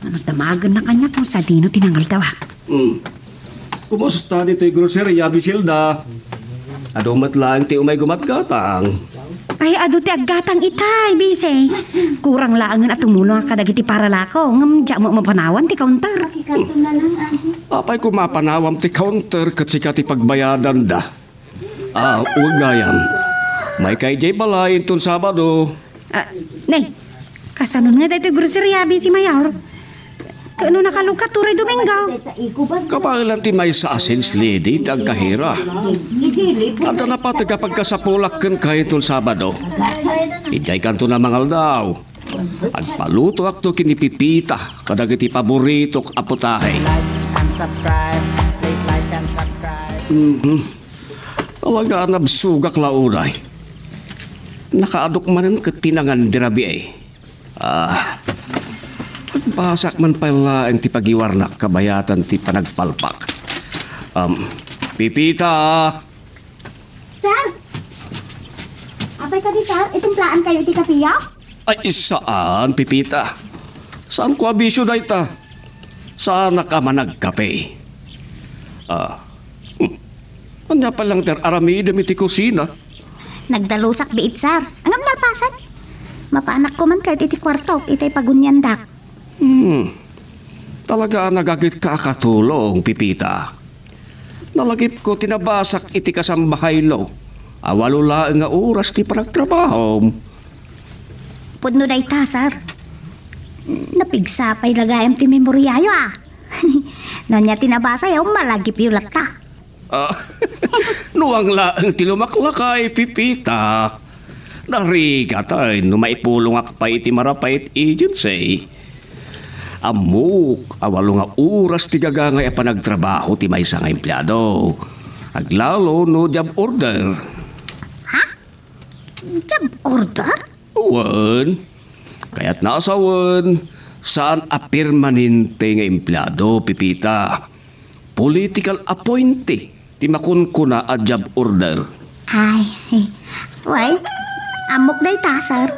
Ano, damagenna kaniak no sadino ti nangaldawak. Hmm. Kumusta ditoy groceria, Bisilda? Adu met laeng ti umay gumatgatang. Ay, adu ti aggatang itay, Bisay. Kurang laengen a tumulongak kadagiti paralako, ngem diak met mapanawan ti counter. Apay koma mapanawam ti counter ket sika ti pagbayadanda? Ah, wen gayam. Maikay diay balay inton Sabado. Ah, nay, kasanon nga daytoy groceria, Bisay Mayor? Ket no nakalukat, uray Domingo. Kabaelan ti maysa a sales lady ti agkahira. Adda napateg a pagkasapulak kenka inton Sabado. Idiay kanto a mangaldaw. Agpalutoakto ken ni Pepita kadagiti paboritok a putahe. Like and subscribe. Please like and subscribe. Mhm. Talaga a nabsogak la unay. Nakaadok manen ket ti nangan di rabii. Ah, agbasak man pay laeng ti pagiwarnak kabayatan ti panagpalpak. Um, Pepita! Sir! Apay kadi, sir? Itimplaan kayo iti kapeyo? Ay, saan, Pepita. Saanko a bisio dayta. Saanak a managkape. Ah. Hmm. Ania pay laeng ti ar-aramidem iti kusina? Nagdalusak biit, sir. Ngem nalpasen. Mapanak koman kayat iti kuartok, itay paguniandak. Hmm. Talaga a nagagetka a katulong, Pepita. Nalagipko ti nabasak iti kasambahaylo a walo laeng nga oras ti panagtrabahom. Pudno dayta, sir. Napigsa pay la gayam ti memoriayo, a. No ania ti nabasayo, malagipyo latta. Ah, nuang laeng ti lumaklakay, Pepita. Narigat no maipulongak pay iti Marapait Agency. Ammok a walo nga oras ti gagangay a panagtrabaho ti maysa nga empleado. Aglalo no job order. Ha? Job order? Wen, kayatna a sawen, saan a permanente nga empleado, Pepita. Political appointee ti makunkuna a job order. Ay, well, ammok dayta, sir.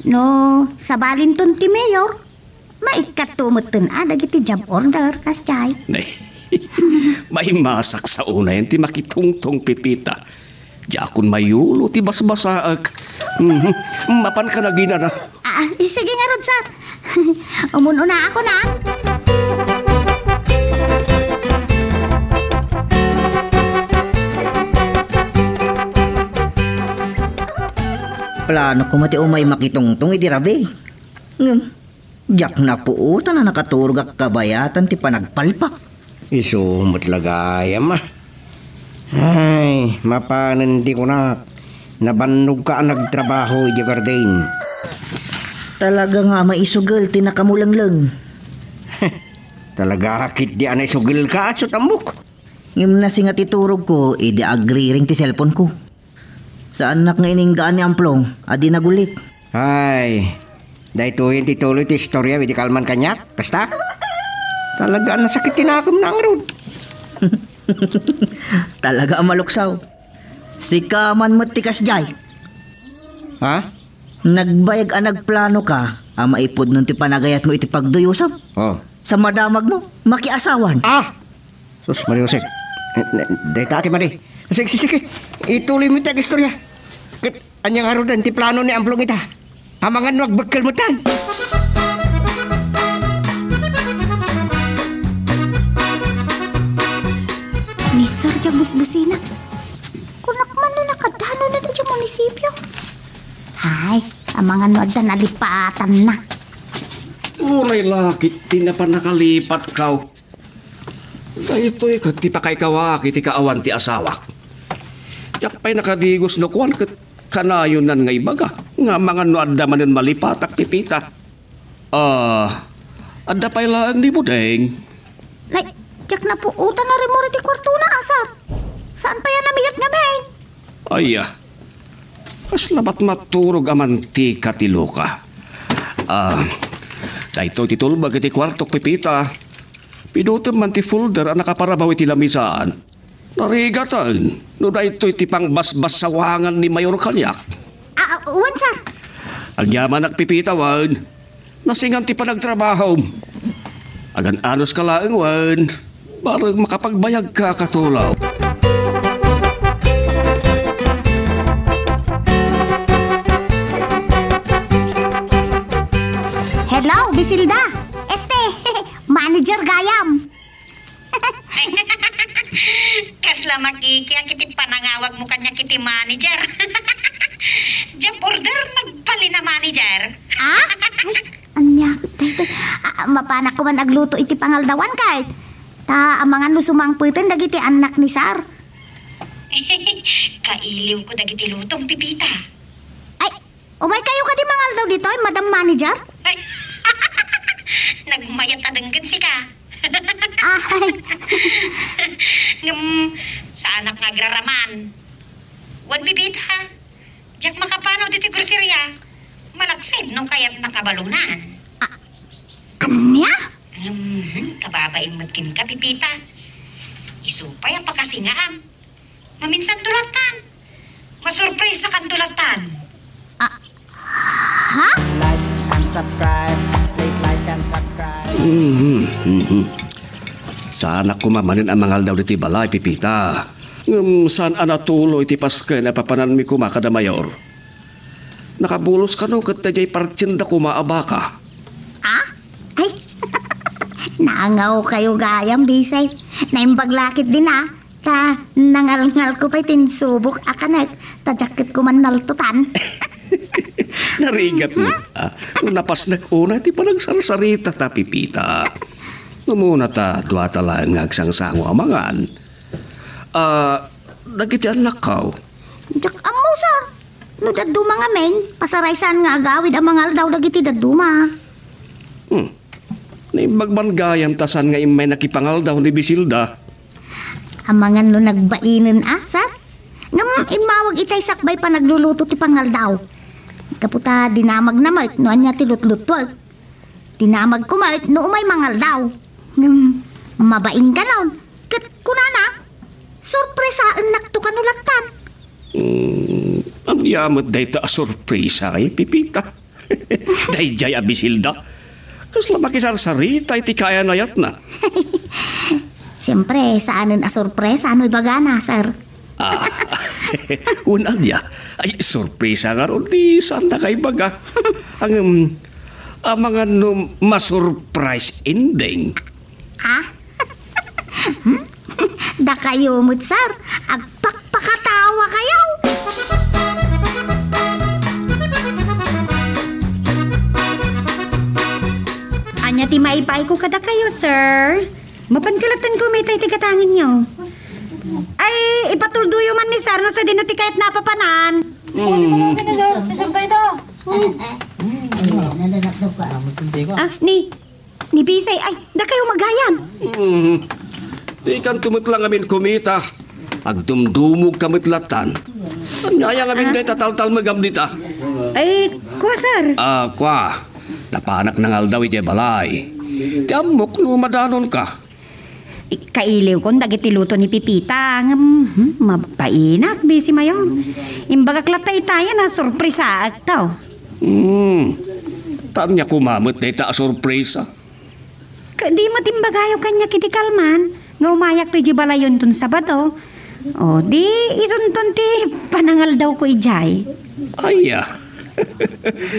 No, sabalinton ti mayor, maikkato metten a dagiti job order, kasjay. Nay, maimasak sa unayen ti makitungtong, Pepita. Diakon mayulo ti basbasaek. Mhm. Mapanka nagina na. Ah, sige ngarud, sir. Umun-unaakon, a. Planok koma ti umay makitungtong idi rabii. Ngem, diak napuotan a nakaturogak kabayatan ti panagpalpak. Isu met la gayam, a. Ay, mapanen ti kunak. Nabannogka a nagtrabaho idiay garden. Talaga nga maisugel ti nakamulengleng. Talaga ketdi a naisugelka, aso tambok. Ngem nasinga ti turogko idi agriring ti cellphone-ko. Saannak nga ininggaan ni Amplong a di nagulit. Ay, daytoyen ti tuloy ti istorya idi kalman kaniak, kasta? Talaga a nasakit ti nakemna ngarud. Talaga a maluksaw. Sika man met ti kasdiay. Ha? Nagbayag a nagplanoka a maipudnon ti panagayatmo iti pagduyusam. Oh. Sa madamagmo, makiasawan. Ah! Sus, Maria Jose. Eh, eh, dayta ti madi. Sige, sige, sige. Ituloymo ti agistorya. Ket ania ngaruden ti plano ni Amplong ita? Amangan no agbekkel metten. Ni Sir diay busbusina. Kunak man no nakadanonna idiay munisipio. Ay, amangan no adda nalipatanna. Uray la ketdi napan nakalipatko. Daytoy ket ti pakaikawak iti kaawan ti asawak. Diak pay nakadigos no kuan ket kanayonan nga ibaga nga amangan no adda manen malipatak, Pepita. Ah, adda pay laeng ni Budeng. Nay, diak napuotan a rimmuar iti kuartona, a, sir. Saan pay a namigat ngamin? Aya, kasla matmaturog a mantika ti luka. Ah, daytoy ti tulbek iti kuartok, Pepita. Pidutem man ti folder a nakaparabaw iti lamisaan. Narigaten no daytoy ti pangbasbassawangan ni Mayor kaniak. Ah, wen, sir. Agyamanak, Pepita, wen. Nasingan ti panagtrabahom. Agan-anoska laeng, wen. Bareng makapagbayagka a katulaw. Hello, Bisilda. Este, manager gayam. Kasla makikiak iti panangawagmo kaniak iti manager. Job order, nagbalin a manager. Ah? Ay, ania, daytoy. Ah, mapanak koman agluto iti pangaldawan, kayat. Ta amangan no sumangpeten dagiti annak ni Sir. Kailiwko dagiti lutom, Pepita. Ay, umaykayo kadi mangaldaw ditoy, Madam Manager? Ay, nagmayat a denggen sika. Ay. Ngem, saanak nga agraraman. Wen, Pepita, diak makapanaw ditoy groceria. Malaksid no kayatnak a balonan. Ah, ania? Ngem, kababain met kenka, Pepita. Isu pay a pakasingaam. Maminsanto lattan. Masurpresakanto lattan. Ah, ha? Like and subscribe. Please like and subscribe. Mhm, mhm. Saanak koma manen a mangaldaw ditoy balay, Pepita. Ngem saan a natuloy ti pasken a papananmi koma kada Mayor. Nakabulos kano ket daydiay partienda koma a baka? Ah? Ay, naangawkayo gayam, Bisay. Naimbag la ketdin, a. Ta nangalngalko pay ti insubok a kanek, ta diak ket koman naltutan. Narigat met, a. Napasnek unay ti panagsarsarita ta, Pepita. Umuna ta duata laeng nga agsangsango a mangan. Ah, dagiti annakko? Diak ammo, sir. No dadduma ngamin, pasaraysan nga agawid a mangaldaw dagiti dadduma. Hmm. Naimbag man gayam ta saan nga immay nakipangaldaw ni Bisilda. Amangan no nagbainen a, sir. Ngem immawag itay sakbay panagluluto ti pangaldaw. Gapu ta dinamagna met no ania ti lutlutuek. Dinamagko met no umay mangaldaw. Ngem, mabain kanon. Ket kunana, sorpresaennakto kano lattan. Hmm, ania met dayta a sorpresa, ay, Pepita? Daydiay a Bisilda. Kasla makisarsarita iti kayan-ayatna. Siempre, saanen a sorpresa no ibagana, sir. Ah, wen ania? Ay, sorpresa ngarud ti saanna nga ibaga. Ngem, amangan no masurprise ending. Ah? Dakayo met, sir. Agpakpakatawa kayo. Ania ti maipayko kadakayo, sir? Mapan kalatan ko may tay ti gatangenyo. Ay, ipatuldoyo man ni sir no sadino ti kayat napapanan. Mm. Ah, ni, ni Bisay, ay, dakayo magayam. Mm. Di kan tumetlang amin kumita. Agdumdumog ka met latan. Ania ngamin dayta taltalmegam dita? Ay, kua, sir. Ah, kua. Napanak nangaldaw idiay balay. Ti ammok no madanonka. Kailiwkon dagiti luto ni Pipita. Ngem, hmm, mapainak, bisi mayon. Imbagak latta itayen a sorpresaak to. Hmm. Ania koma met dayta a sorpresa? Ket di met imbagayo kaniak iti kalman nga umayakto idiay balayyo inton Sabado. O, di isunton ti panangaldawko idiay. Aya.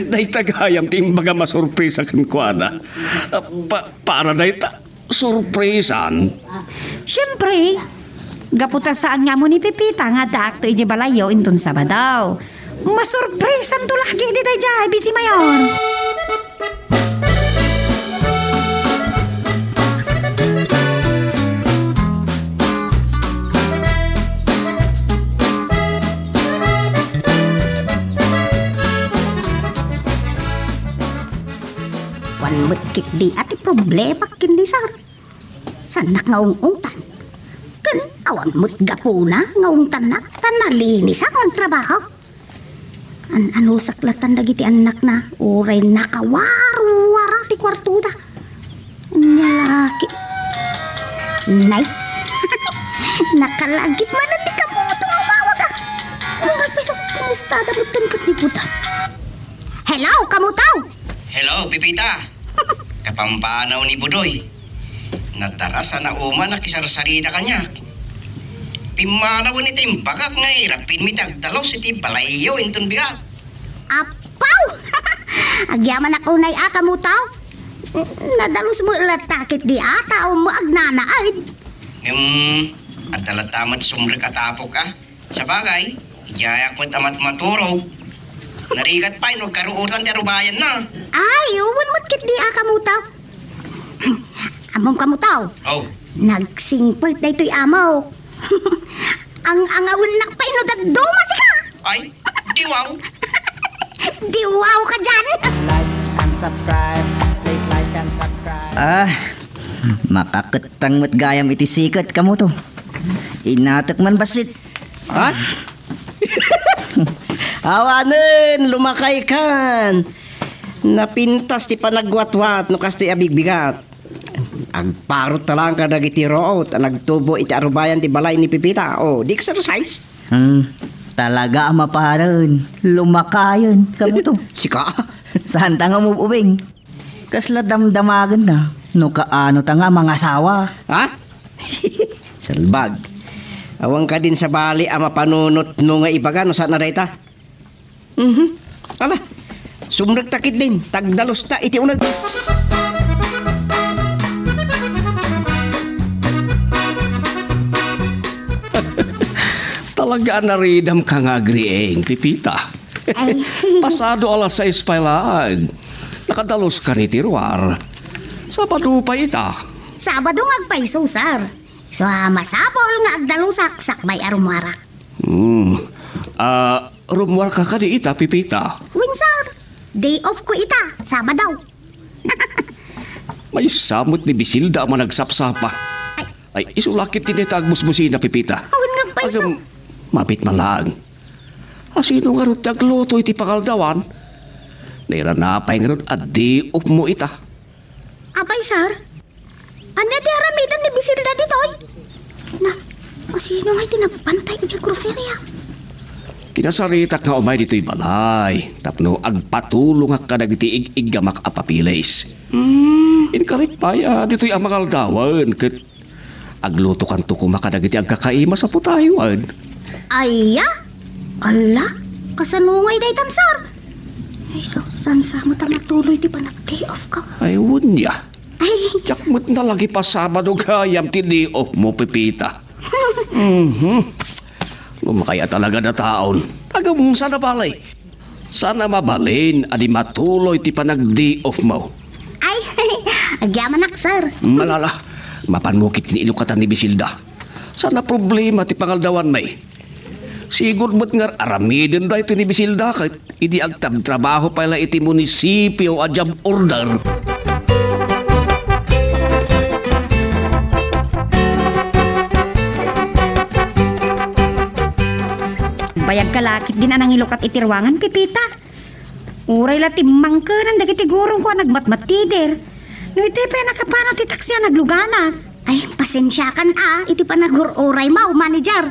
Dayta gayam ti imbagam a sorpresa kenkuana. Pa-, para dayta, sorpresan. Siempre, gapu ta saan nga ammo ni Pipita nga addaakto idiay balayyo inton Sabado. Masorpresanto la ketdi daydiay, bisi mayon. Awan met ketdi a ti problema ken ni sir. Saannak nga ung-ungtan. Ken awan met gapuna nga ungtannak ta nalinisak nga agtrabaho. An-anusak latan dagiti annakna, uray nakawarwara ti kuartoda. Ania la ket. Nay. Nakalagip manen ni Kamuto nga umawag, a. Ang nagpisok, kumusta da met ken ni Buda? Hello, Kamuto! Hello, Pipita. Kapampanaw ni Budoy. Nadaras a nauma nakisarsarita kaniak. Pimmanawen iti imbagak nga irapinmi ti agdalus iti balayyo inton bigat. Apaw! Agyamanak unay a, Kamuto. Nadalus met latta ketdi a, ta ummo agnanaed. Ngem, adda latta met sumrek a tapok a. Sabagay, idiayak met a matmaturog. Narigat pay no agkaruotan ti arubayanna. Ay, wen met ketdi a, Kamuto. Ammom, Kamuto. Oh. Nagsingpet daytoy amok. Ang-angawennak pay no dadduma sika. Ay, di wow. Di wow ka diay. Like and subscribe. Please like and subscribe. Ah, makakettang met gayam iti siket, Kamuto. Inatek man bassit. Ha? Awanen, lumakaykan. Napintas ti panagwatwat no kastoy a bigbigat. Agparutta laeng kadagiti ruot a nagtubo iti arubayan ti balay ni Pipita. O, di exercise? Hmm, talaga a mapanen. Lumakayen, Kamuto. Sika? Saanta nga umub-ubing. Kasla damdamagenna no kaano ta nga mangasawa. Ha? Salbag. Awan kadin sabali a mapanunotno nga ibaga no saan a dayta. Mhm. Ala, sumrekta ketdin, ta agdalusta iti uneg. Talaga a naridamka nga agriing, Pipita. Ay. Pasado alas sais pay laeng. Nakadaluska iti ruar. Sabado pay ita. Sabado nga agpayso, sir. So, ah, masapul nga agdalusak sakbay a rummuarak. Hmm. Ah, rummuarka kadi ita, Pipita? Wen, sir. Day off ko ita, Sabado. Maysa met ni Bisilda a managsapsapa. Ay. Ay, isu la ketdi dayta agmusmusina, Pipita. Awan nga payso. Agam, mapit man laeng. Asino ngarud ti agluto iti pangaldawan? Nairana pay ngarud a day off mo ita. Apay, sir? Ania ti aramiden ni Bisilda ditoy? Na, asino nga iti nagbantay idiay groceria? Kinasaritak nga umay ditoy balay tapno agpatulongak kadagiti ig-iggamak a papeles. Mm. Inkarik pay a ditoy a mangaldawen ket aglutokanto koma kadagiti agkakaimas a putayon. Aya? Ala, kasano ngay daytan, sir? Ay, sa-, saan sa mo ta matuloy ti panag-day off ka? Ay, unya. Ay. Diak met nalagip a Sabado gayam ti day off mo, Pipita. Mhm. Lumakay a talaga dataon. Agam, saan a balay? Saan a mabalin a di matuloy ti panag-day off mo? Ay, Agyamanak, sir. Malala, mapanmo ketdin ilukatan ni Bisilda. Saan a problema ti pangaldawanmi. Sigud met nga aramiden daytoy ni Bisilda ket idi agtrabtrabaho pay la iti munisipio a job order. Bayag ka la ketdin a nangilukat iti ruangan, Pepita. Uray la timmangkenan dagiti gurongko a nagmatmatider. No iti pay a nakapanaw ti taksi a nagluganak. Ay, pasensiakan a, iti panagur-uraymo, manager.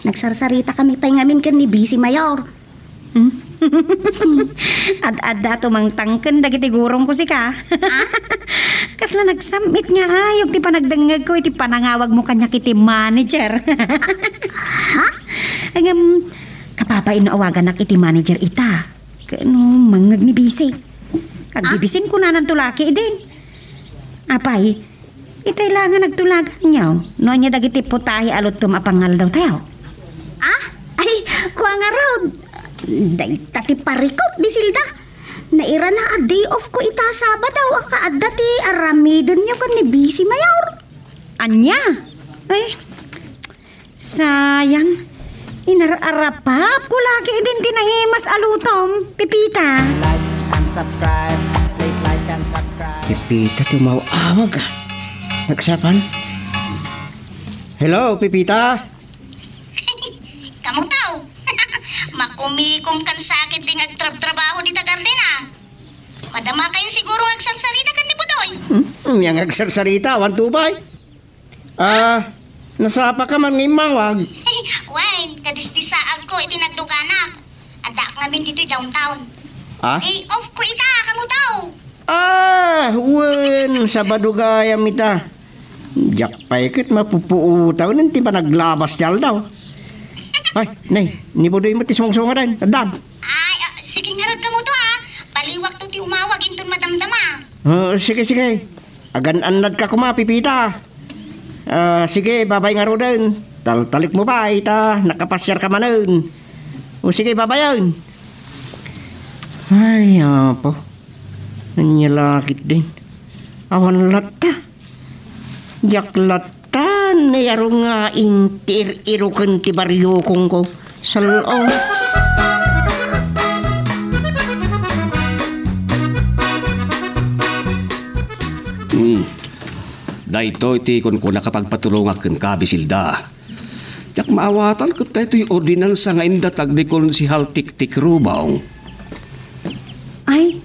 Nagsarsarita kami pay ngamin ken ni Bisi Mayor. Hmm? Ad-adda tumangtangken dagiti gurongko sika. Ah? Kasla nagsam-it nga ayog ti panagdengngegko iti panangawagmo kaniak iti manager. Ha? Ngem, kababain no awaganak iti manager ita. Ket no mangngeg ni Bisi. Agbibisin kunananto la ketdin. Apay, itay la nga nagtulaganyo no ania dagiti putahe a luttom a pangaldawtayo. Ah? Ay, kua ngarud. Dayta ti parikut, Bisilda. Nairana a day off ko ita Sabado a kaadda ti aramidenyo ken ni Bisi Mayor. Ania? Ay, sayang. Inar-arapapko la ketdin ti naimas a luttom, Pepita. Like and subscribe. Please like and subscribe. Pepita ti umaw-awag, ah. Nagsapan? Hello, Pepita? Kamuto? Makumikom kan sakit di nga agtrabtrabaho dita garden, ah. Madamakayo siguro nga agsarsarita ken ni Budoy. Hmm? Ania nga agsarsarita, awan to pay? Ah, nasapaka man nga immawag? Wen, kadisdisaagko iti nagluganak. Addaak ngamin ditoy downtown. Ah? Day off ko ita, kamuto? Ah, wen, Sabado gayam ita. Diak pay ket mapupuotaw iti panaglabas ti aldaw. Ay, nay, ni Budoy met ti sumungsungaden. Addam. Ay, ah, sige ngarud kamuto, ah. Baliwakto ti umawag inton madamdama. Ah, sige, sige. Agan-annadka koma, Pepita. Ah, sige, babay ngaruden. Taltalikmo pay ta nakapasiarka manen. O sige, babayen. Ay, apo. Ania la ketdin? Awan latta. Diak latta naiyarugaing ti ir-iruken ti bariokongko. Sal-o. Hmm. Daytoy ti kunkunaka a pagpatulongak kenka, Bisilda. Diak maawatan ket daytoy ordinansa nga indatag ni Konsehal Tiktik Rubong. Ay,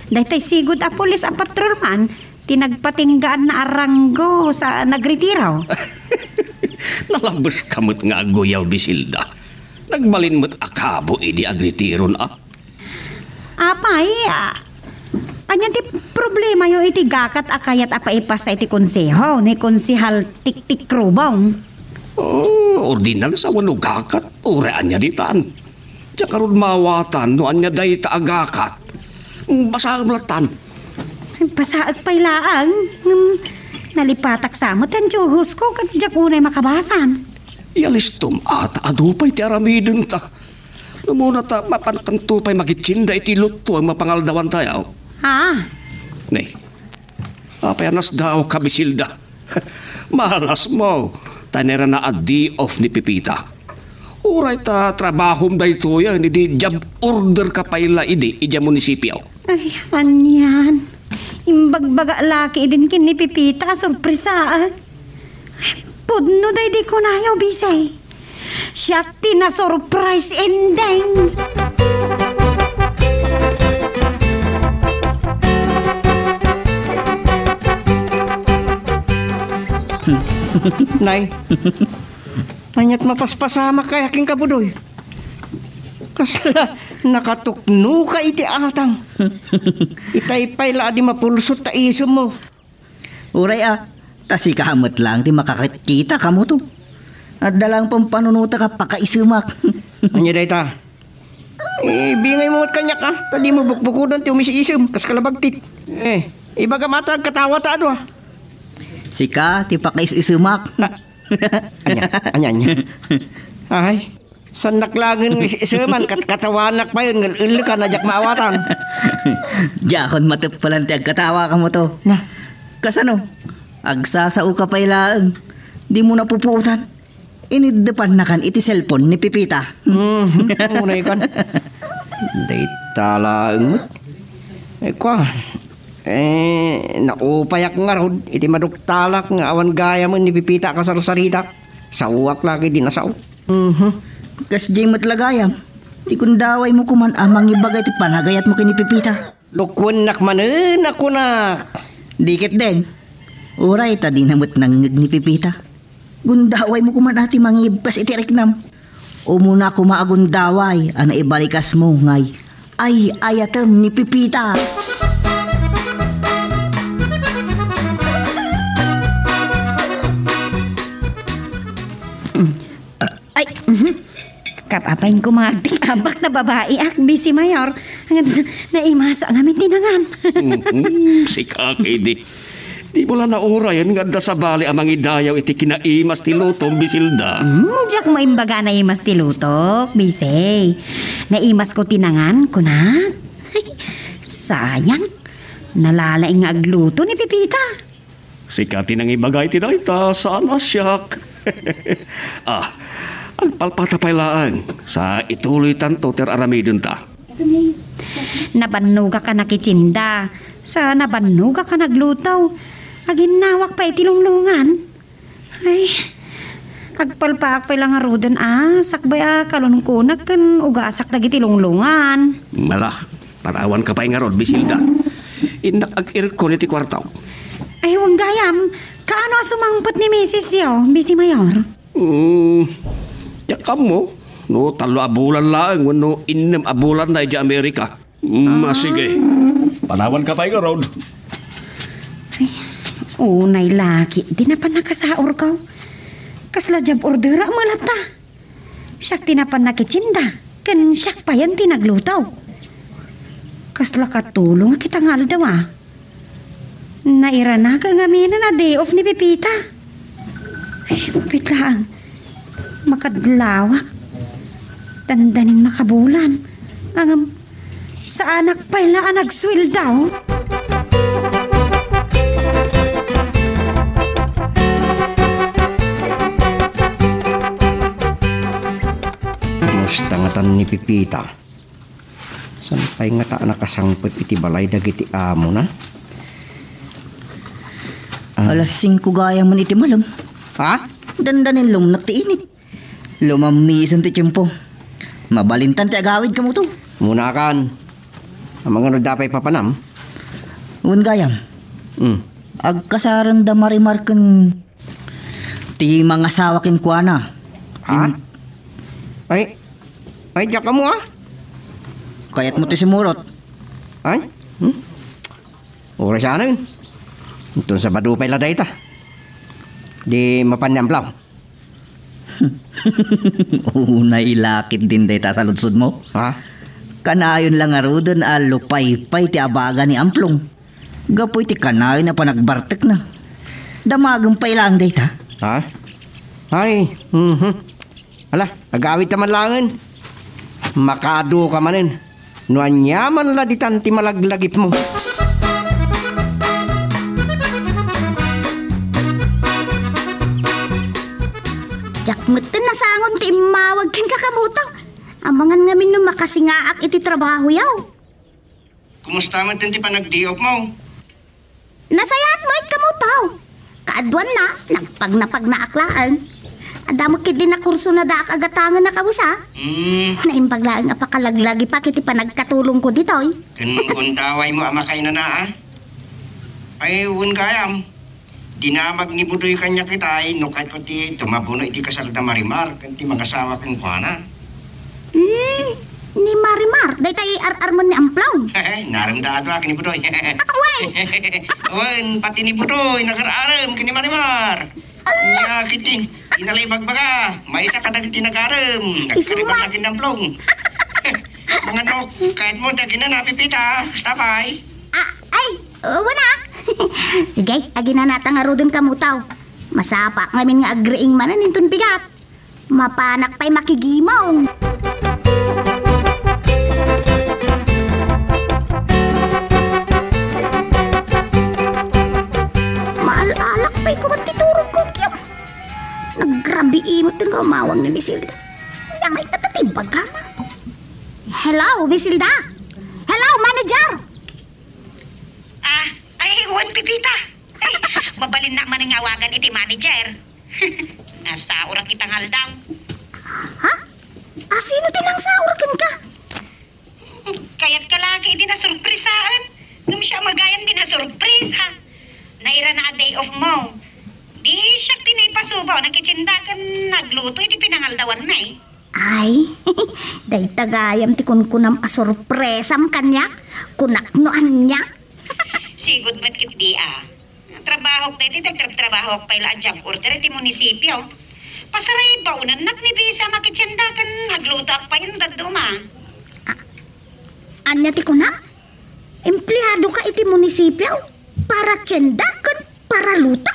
daytoy sigud a pulis a patrolman ti nagpatinggaan a ranggo sa nagretiro. Nalabeska met nga agguyaw, Bisilda. Nagbalin met a kabo idi agretiron a. Apay, ah, ania ti problemayo iti gakat a kayat a paipasa iti konseho ni Konsehal Tiktik Rubong? Oh, ordinansa wenno gakat, uray ania ditan. Diak ngarud maawatan no ania dayta a gakat. Basaem lattan. Basaek pay laeng, ngem nalipatak sa met ti antiuhosko ket diak unay makabasa. Ialistom a ta adu pay ti aramidenta. No umuna ta mapankanto pay makitsinda iti lutto a mapangaldawantayo. Ah. Ne. Apay a nasdaawka, Bisilda? Malasmo, ta nairana a day off ni Pepita. Uray ta trabahom daytoyen, idi job orderka pay la idi idiay munisipio. Ay, anian. Imbagbaga la ketdin ken ni Pepita a sorpresaak. Pudno daydi kunayo, Bisay. Siak ti na-surprise ending. Nay, aniat mapaspasamak kaya kenka, Budoy? Kasla nakatuknoka iti atang. Itay pay la a di mapulsot ta isemmo. Uray a, ta sika met laeng ti makakitkita, kamuto. Adda laeng pampanunotak a pakaisemak. Ania dayta? Eh, bingaymo met kaniak, a, ta dimo bukbukodan ti umis-isem, kas kalabagtit. Eh, ibagam a ta agkatawa ta adu, a. Sika ti pakais-isemak. Ania, ania, ania. Ay, Saannak laeng nga is-, iseman, kat-, katawanak payen, nga el-, ellekan a diak maawatan. Diakon mateppelan ti agkatawa kamo to. Na? Kasano? Agsasaoka pay laeng. Dimo napupuotan. Iniddepannakan iti cellphone ni Pepita. Mhm, unay kan. Dayta laeng met. Ay, kua. Eh, naupayak ngarud iti maduktalak nga awan gayamen ni Pepita a kasarsaritak. Saoak la ket di nasao. Mhm. Kasdiay met la gayam. Ti gundawaymo koman a mangibaga iti panagayatmo ken ni Pepita. Lukuennak manen a kunak. Di ketdin. Uray ta dina met nangngeg ni Pepita. Gundawaymo koman a ti mangibkas iti riknam. Umuna koma a gundaway a naibalikasmo ngay ay-ayatem ni Pepita. Ay, mhm. Kapapain ko mga agtik-abak na babae, ak, Bisi Mayor. Naimaso ngamin ti nangan. Mhm, sika, Kidi. Di mo la naurayen nga adda sabali a mangidayaw iti kinaimas ti lutom, Bisilda. Hmm, diak maimbaga naimas ti lutok, Bisi. Naimas ko ti nangan, kunak. Sayang. Nalalaing nga agluto ni Pepita. Sika ti nangibaga iti dayta, saan a siak. Ah, agpalpata pay laeng, sa ituloytanto ti ar-aramidenta. Nabannogak a nakitinda, sa nabannogak a nagluto. Aginnawak pay iti lunglungan. Ay, agpalpaak pay la ngaruden a sakbay a kalunkunak ken ugasak dagiti lunglungan. Mala, panawanka pay ngarud, Bisilda. Innak ag-irkon iti kuarto. Ay, wen gayam, kaano a sumangpet ni misis yo, Bisi Mayor? Hmm, diak ammo, no tallo a bulan laeng wenno innem a bulanna idiay Amerika. Mm, ah, sige. Panawanka pay ngarud. Ay, unay la ketdi napan nakasaor ko. Kasla job order a malata. Siak ti napan nakitinda, ken siak payen ti nagluto. Kasla katulong kita nga aldaw, a. Nairana ka ngamin a day off ni Pepita. Ay, mabiit laeng. Makadlawak. Dandanin makabulan. Ngem, saanak pay la a nagsueldo. Kumusta ngatan ni Pepita? Saan pay ngata a nakasangpet iti balay dagiti amona? Ah. Alas singko gayamen iti malem. Ha? Dandanin lumnek ti init. Lumammisen ti tiempo. Mabalintan ti agawid kamo to. Munakan. Amangan no adda pay papanam? Wen gayam. Hmm. Agkasarenda Marimar ken ti mangasawa kenkuana. Ha? In- Ay, ay, diak ammo, a. Kayatmo ti simurot. Ay? Hmm? Uray saanen. Inton Sabado pay la dayta. Di mapan ni Amplaw. Unay la ketdin dayta a saludsodmo. Ha? Kanayon la ngaruden a lupaypay ti abaga ni Amplong. Gapu iti kanayon a panagbartekna. Damagem pay laeng dayta. Ha? Ay, mhm. Ala, agawidta man laengen. Makaadu ka manen. No aniaman la ditan ti malaglagipmo. Diak metten nasangon ti immawag kenka, Kamuto. Amangan ngamin no makasingaak iti trabahoyo. Kumusta met ti panagdiopmo? Nasayaat met, Kamuto. Kaaduanna, nagpagnapagnaak laeng. Adda met ketdi nakurso na daak a gatangen a kawes, a. Hmm. Naimbag laeng a pakalaglagipak iti panagkatulongko ditoy. Ken gundawaymo a makainana, a. Ay, wen gayam. Dinamag ni Budoy kaniak itay, no kayatko ti tumabuno iti kasal da Marimar, ken ti mangasawa kenkuana. Hmm, ni Marimar, daytay ar-armen ni Amplong. Narem da adua ken ni Budoy. Wen. Wen, pati ni Budoy, nagar-arem ken ni Marimar. Ala! Nia, ketdi, di na la ibagbaga, maysa kadagiti nagarem, nagkariban na ken ni Amplong. Manganok, kayatmo, dagina napipita, kasta pay. Ah, ay, wen a. Sige, aginanata ngaruden, Kamuto. Masapa ngamin nga agriing manen inton bigat. Mapanak pay makigimong. Maal-alak pay koma ti turogko, Kiyam. Nagrabii met ti umawag ni Bisilda. Ania ngay kadi ti ibagana? Hello, Bisilda? Hello, manager! Ah, ay, wen, Pepita. Mabalinnak manen nga awagan iti manager. Nasaorak ita nga aldaw. Ha? A, sino ti nangsaor kenka? Kayatka laeng idi nasurprisaen. Ngem siak gayam ti nasurprisa. Nairana a day off mo. Di siak ti naipasubaw, nakitienda ken nagluto iti pinangaldawanmi. Ay, dayta gayam ti kunkunam a surpresam kaniak. Kunak no ania. Sigud met ketdi a. Trabahok daytoy, nagtrabtrabahoak pay la a job order iti munisipio. Pasaray, baonennak ni bisa makitienda ken aglutoak pay no dadduma. A-, ania ti kunam? Empleado ka iti munisipio? Para tienda ken para luto?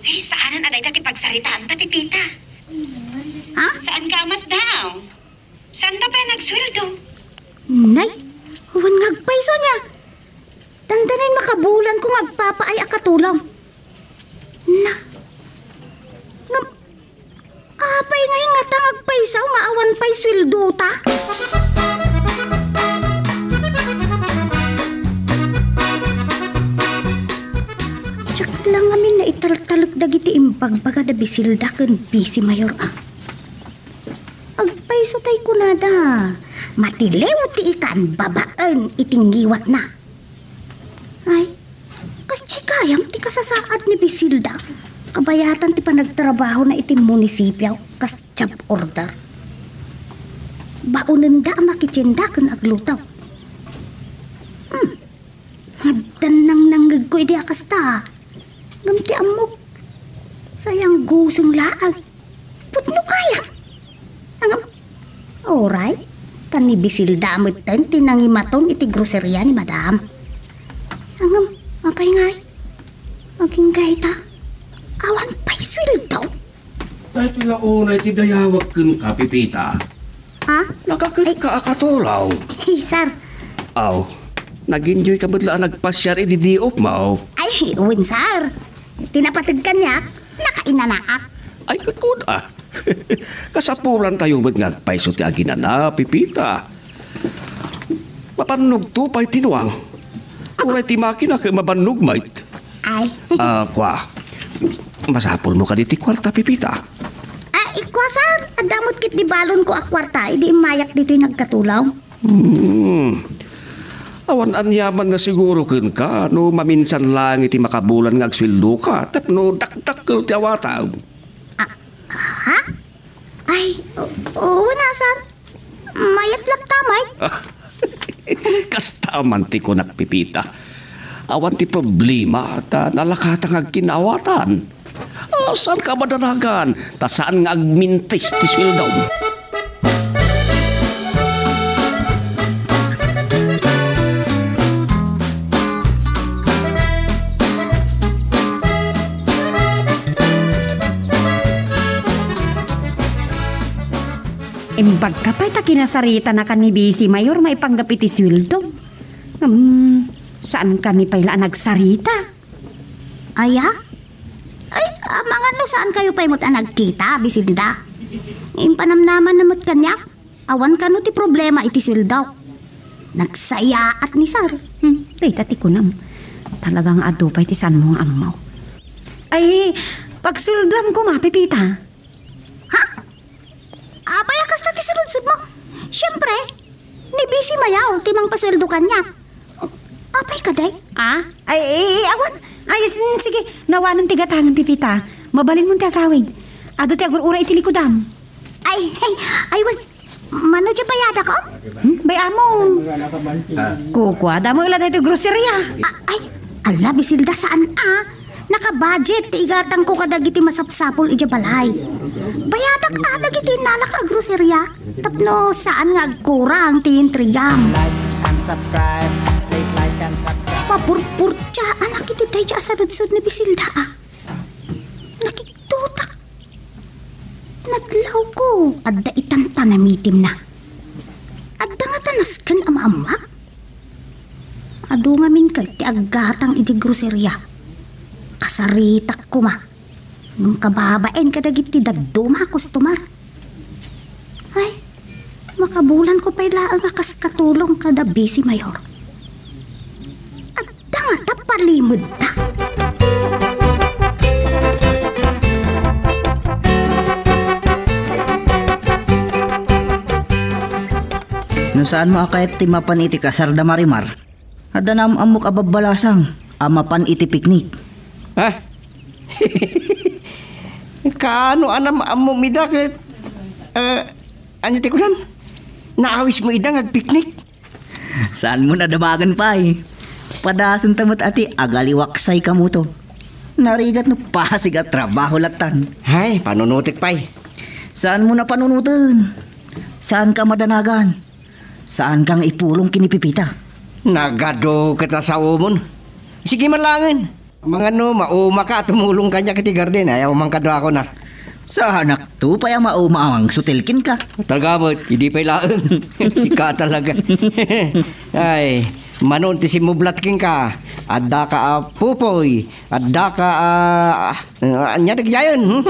Ay, saanen a dayta ti pagsaritaanta, Pepita. Ha? Saan ka a masdaw? Saanta pay a nagsueldo? Nay, wen nga agpayso ania. Dandanin makabulanko nga agpapaay a katulong. Na, ngem, apay ngay ngata nga agpayso nga awan pay sueldota? Diak la ngamin naitaltalek dagiti imbagbaga da Bisilda ken Bisi Mayor a. Agpayso tay kunada, matiliw ti ikan babaen iti ngiwatna. Ay, kasdiay gayam ti kasasaad ni Bisilda. Kabayatan ti panagtrabahona iti munisipio kas job order. Baonenda a makitienda ken agluto. Hmm. Addan nangnangngegko idi a kasta. Ngem ti ammok, sayangguseng laeng. Pudno kaya? Ngem, oray, ta ni Bisilda metten ti nangimaton iti groseria ni Madam. Ngem, apay ngay? Agingga ita, awan pay sueldo. Daytoy la unay ti dayawek kenka, Pepita. Ha? Nakaketka a katulong. Hey, sir. Aw, nag-enjoy ka met la a nagpasiar idi day off mo? Ay, wen, sir. Ti napateg kaniak, nakainanaak. Ay, ket kuna. Kasapulantayo met nga agpayso ti aginana, Pepita. Mabannogto pay ti nuang. Uray ti makina ket mabannog met. Ay. Ah, kua. Masapulmo kadi ti kuarta, Pepita? Ah, ikua, sir. Adda met ketdi balonko a kuarta idi immayak ditoy nagkatulong. Hmm. Awan aniaman nga siguro kenka no maminsan laeng iti makabulan nga agsueldoka tapno dakdakkel ti awatam. Ah, ha? Ay, o, o, wen a, sir. Mayat latta met. Kasta man ti kunak, Pepita. Awan ti problema, ta nalakata nga agkin-awatan. Ah, saanka a madanagan, ta saan nga agmintis ti sueldom. Imbagka pay ta kinasaritanakan ni Bisi Mayor maipanggep iti sueldo. Ngem, saankami pay la a nagsarita. Aya? Ay, amangan no saankayo pay met a nagkita, Bisilda. Impanamnamanna met kaniak. Awan kano ti problema iti sueldok. Nagsayaat ni sir. Hmm, dayta ti kunam. Talaga nga adu pay ti saanmo nga ammo. Ay, pagsueldoam koma, Pepita. Ha? Apay a kasta ti sarudsodmo? Siempre, ni Bisi Mayor ti mangpasueldo kaniak. Apay kadi? Ah? Ay, ay, ay, awan. Ay, s-, sige, nawanen ti gatangan, Pepita. Mabalinmon ti agawid. Adu ti agur-uray iti likudam. Ay, ay, ay, wen. Mano ti bayadak, oh? Hmm? Bay-amon. Kukuada mo ila daytoy groceria. Ah, ay, ala, Bisilda, saan, ah? Naka-budget ti igatangko kadagiti masapsapul idiay balay. Bayadak a dagiti innalak a groceria tapno saan nga agkurang ti intrigam. Like and subscribe. Please like and subscribe. Mapurpurtiaan a kiti dayta a saludsod ni Bisilda, ah. Nakikdutak. Nadlaw Ko, adda itan ta namitimna. Adda ngata nasken a maammoak? Adu ngamin ket ti aggatang idiay groceria. Kasaritak koma. Ngem kababain kadagiti dadduma a customer. Ay, makabulanko pay laeng a kas katulong kada Bisi Mayor. Adda ngata palimedda. No saanmo a kayat ti mapan iti kasar da Marimar, adda naam-ammok a babbalasang a mapan iti piknik. Ha? Kaano a naam-ammom ida ket, eh, ania ti kunam? Naawismo ida nga agpiknik? Saanmo a damagen pay. Padasenta met a ti agaliwaksay kamoto. Narigat no pasig a trabaho lattan. Ay, panunotek pay. Saanmo a panunoten. Saanka a madanagan. Saanka nga ipulong ken ni Pepita. Nagadu ket a saomon. Sige man laengen. Amangan no, maumaka a tumulong kaniak iti garden. Ay, awan man kaduakon a. Saanakto pay a mauma a mangsutil kenka. Talaga met, idi pay laeng. Sika talaga. Ay, mano ti simmublat kenka. Addaka a pupoy. Addaka a, ah, ania dagiti ayan?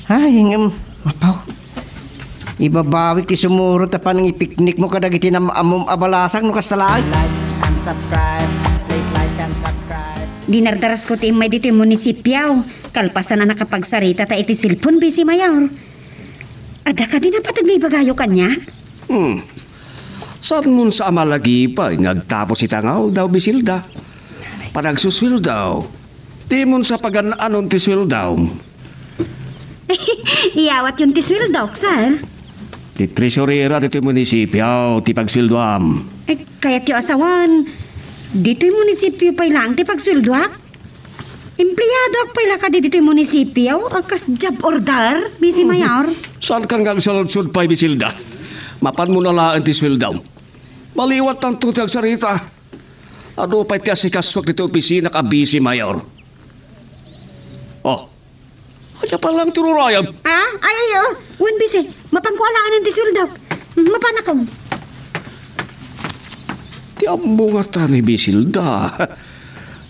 Ay, ngem, apaw. Ibabawik ti sumurot a panangipiknikmo kadagiti naam-ammom a balasang no kasta laeng. Like and subscribe. Please like and subscribe. Dinardarasko ti immay ditoy munisipio. Kalpasan a nakapagsarita ta iti cellphone, Bisi Mayor. Adda kadi napateg nga ibagayo kaniak? Hmm. Saanmon sa a malagipay nga agtapos ita nga aldaw, Bisilda? Panagsusueldo. Dimon sa pagan-anon ti sueldom. Iyawatyon ti sueldok, sir. Ti tresurera ditoy munisipio ti pagsueldoam. Eh, kayatyo a sawen, ditoy munisipio pay laeng ti pagsueldoak? Empleadoak pay la kadi ditoy munisipio, a kas job order, Bisi Mayor. Saankan nga agsaludsod pay, Bisilda? Mapanmo na laeng ti sueldom. Maliwatanto ti agsarita. Adu pay ti asikasuak ditoy opisina, Bisi Mayor. Oh, ania pay laeng ti urayam? Ah, ay, ay, oh. Wen, Bisi, mapanko a laeng ti sueldok. Mapanakon. Ti ammo ngata ni Bisilda.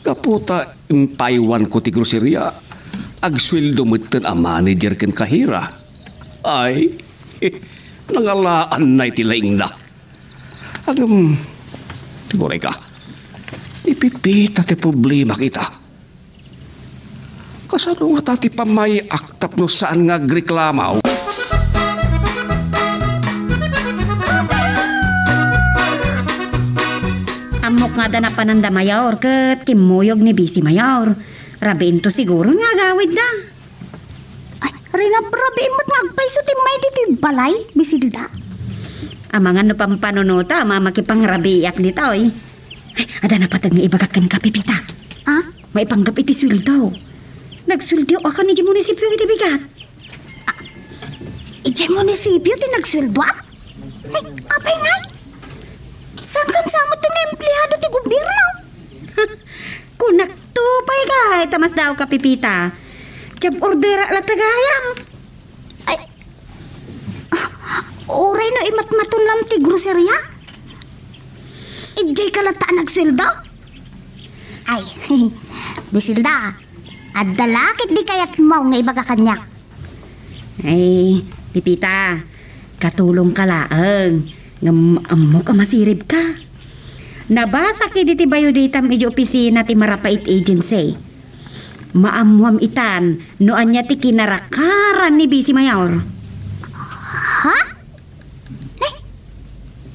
Gapu ta impaywanko ti groceria, agsueldo metten a manager ken kahira. Ay, nangalaanna iti laingna. Ngem, ti uray ka, ni Pepita ti problema ita. Kasano ngata ti pammayak tapno saan nga agreklamo? Ammok nga adda napananda, Mayor, ket kimmuyog ni Bisi Mayor. Rabiinto siguro nga agawidda. Ay, rinabrabiin met nga agpayso ti immay ditoy balay, Bisilda. Amangan no pampanunotam a makipangrabiiak ditoy. Ay, adda napateg nga ibagak kenka, Pepita. Ah? Maipanggep iti sueldo. Nagsueldo a kan idiay munisipio iti bigat. Ah, idiay munisipio ti nagsueldoak? Ay, apay ngay? Saankan sa met ti naempleado ti gobierno? Kunakto pay ngay ta masdaawka, Pepita. Job orderak latta gayam. Ay, ah, uray no imatmaton laeng ti groceria? Idiayka latta a nagsueldo? Ay, Bisilda, adda la ketdi kayatmo nga ibaga kaniak? Ay, Pepita, katulongka laeng. Ngem ammok a masiribka. Nabasak idi ti bayodatam idiay opisina ti Marapait Agency. Maammoam itan no ania ti kinarakaran ni Bisi Mayor. Ha? Nay,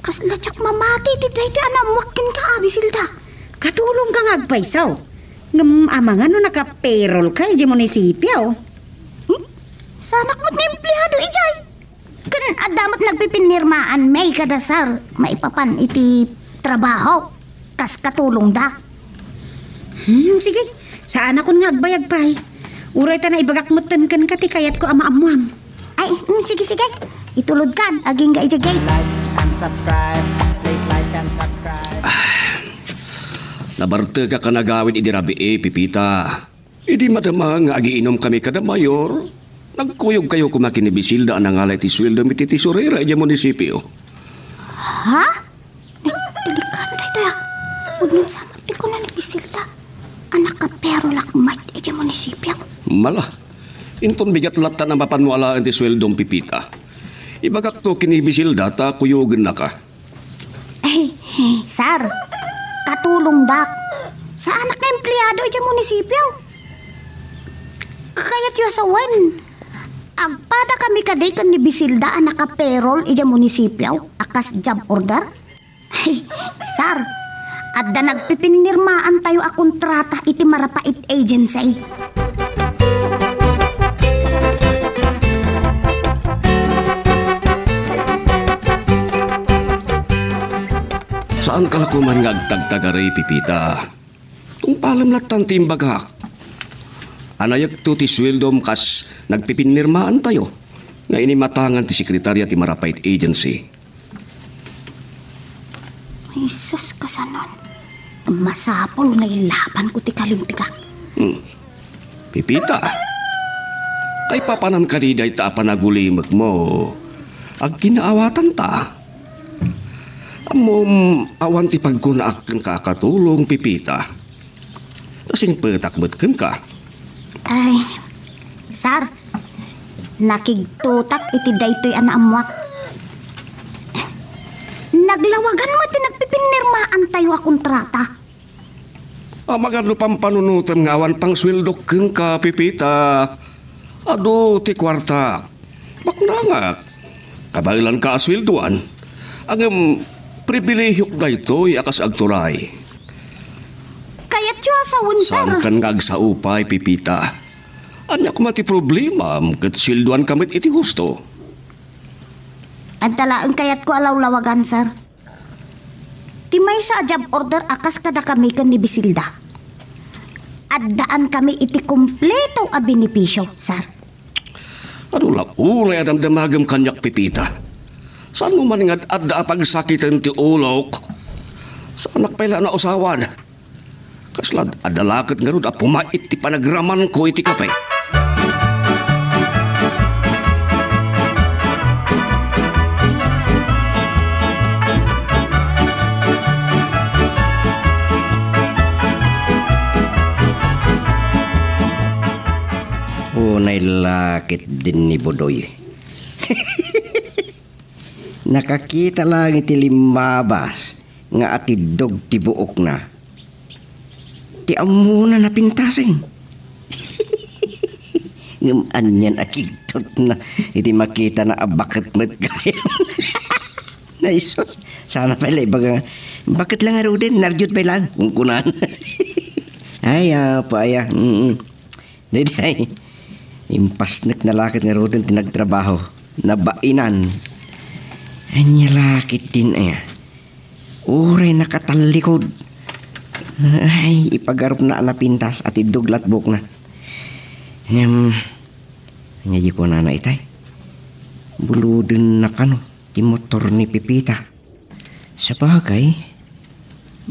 kasla diak mamati iti daytoy a naammoak kenka, Bisilda. Katulongka nga agpayso. Ngem amangan no naka-payrollka idiay munisipio. Hmm? Saanak met nga empleado idiay. Ken adda met nagpipinirmaan may kada sir maipapan iti trabaho kas katulongda. Hmm, sige. Saanakon nga agbayag pay. Uray ta naibagak metten kenka ti kayatko a maammoam. Ay, mm, sige, sige. Itulodkan, agingga idiay gate. Like and subscribe. Please like and subscribe. Nabartekak a nagawid idi rabii, Pepita. Idi madama nga agiinumkami kada Mayor, Nagkuyogkayo koma ken ni Bisilda a nangala iti sueldom iti tesorera idiay munisipio. Ha? Delikado daytoy, a. Wen, saan ti kuna ni Bisilda a nakaperolak met idiay munisipio? Mala, inton bigat latta a mapanmo alaen ti sueldom, Pepita. Ibagakto ken ni Bisilda ta kuyogennaka. Eh, sir, katulongdak. Saanak nga empleado idiay munisipio. Kayatyo a sawen, agpadakami kadi ken ni Bisilda a nakaperol idiay munisipio a kas job order? Ay, sir, adda nagpipinirmaantayo a kontrata iti Marapait Agency. Saanka la koman nga agtagtagari, Pepita. Tungpalem lattan ti imbagak. Anayekto ti sueldom kas nagpipinirmaantayo nga inimatangan ti sekretaria ti Marapait Agency. Ay, sus, kasanon. Masapul nga ilabanko ti kalintegak. Hmm. Pepita, kaipapanan kadi dayta a panagulimekmo? Agkinnaawatanta. Ammom, awan ti pagkunaak kenka a katulong, Pepita. Ta singpetak met kenka. Ay, sir, nakigtutak iti daytoy a naammoak. Naglawagan met ti nagpipinirmaantayo a kontrata. Amangan no pampanunotem nga awan pangsueldok kenka, Pepita. Adu ti kuartak. Baknangak. Kabaelanka a sueldoan. Ngem, pribilehiok daytoy a kas agturay. Kayatyo a sawen, sir. Saankan nga agsao pay, Pepita. Ania koma ti problemam ket sueldoanka met iti husto? Adda laeng kayatko a lawlawagan, sir. Ti maysa a job order a kas kadakami ken ni Bisilda. Addaan kami iti kompleto a benepisio, sir. Adu la unay a damdamagem kaniak, Pepita. Saanmo man nga ad-adda a pagsakiten ti ulok? Saanak pay la nausawan. Kasla adda la ket ngarud a pumait ti panagramanko iti kape. Unay la ketdin ni Budoy. Nakakita laeng iti limmabas nga atiddog ti buokna. Ti ammona napintasen. Ngem anian a kigtotna iti makitana a baket met gayam. Ay, sus, sana pay la ibaga nga, "Baket la ngaruden, narjud pay laeng," kunkunana. Ay, apo aya. Mm-mm. Daydiay, impasnekna la ket ngaruden ti nagtrabaho. Nabainan. Ania la ketdin aya? Uray nakatallikod. Ay, ipagarupna a napintas, atiddog la ti buokna. Ngem, ania di kunana itay? Buludenna kano ti motor ni Pepita. Sabagay,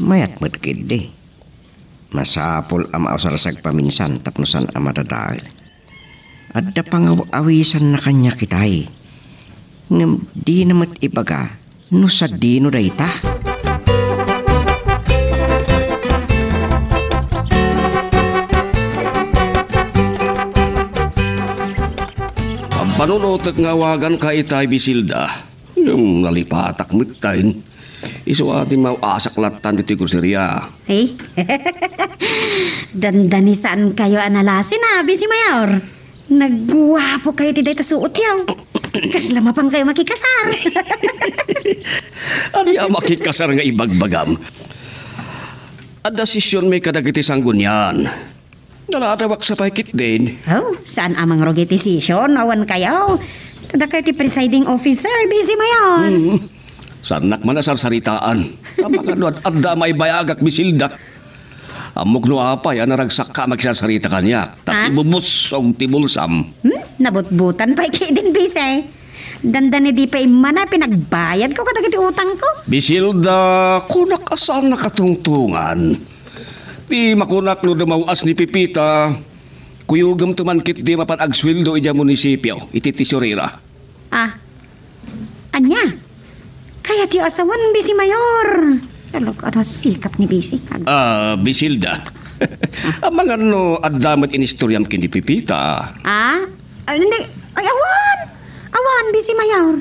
mayat met ketdi. Masapul a mausar sagpaminsan tapno saan a madadael. Adda pangaw-awisanna kaniak itay. Ngem dina met ibaga no sadino dayta. Pampanunotek nga awaganka itay, Bisilda. Ngem nalipatak metten. Isu a dimmaw-asak lattan iti groceria. Eh? Dandani saankayo a nalasin, a, Bisi Mayor. Nagguapokayo iti dayta suotyo. Kasla mapankayo makikasar. Ania a makikasar nga ibagbagam? Adda sesionmi kadagiti sanggunian. Naladawak sa pay ketdin. Oh, saan a mangrugi ti sesion, awan kayo. Kadakayo ti presiding officer, Bisi Mayor. Hmm. Saannak man a sarsaritaan. Amangan no ad-, adda a maibayagak, Bisilda. Ammok no apay a naragsakka a makisarsarita kaniak. Ta Ha? Ti bubusog ti bulsam. Hmm? Nabutbutan pay ketdin, Bisi. Dandani di pay immuna pinagbayadko kadagiti utangko. Bisilda, kunak a saan a katungtungan. Ti makunak no dumaw-as ni Pepita, Kuyogemto man ketdi mapan agsueldo idiay munisipio iti tesorera. Ah. Ania? Kayatyo a sawen, Bisi Mayor? Talaga, ano, sikap ni Bisi. Ag- Ah, Bisilda. Amangan no adda met inistoriam ken ni Pepita. Ah? Ay, hindi. Ay, awan! Awan, Bisi Mayor.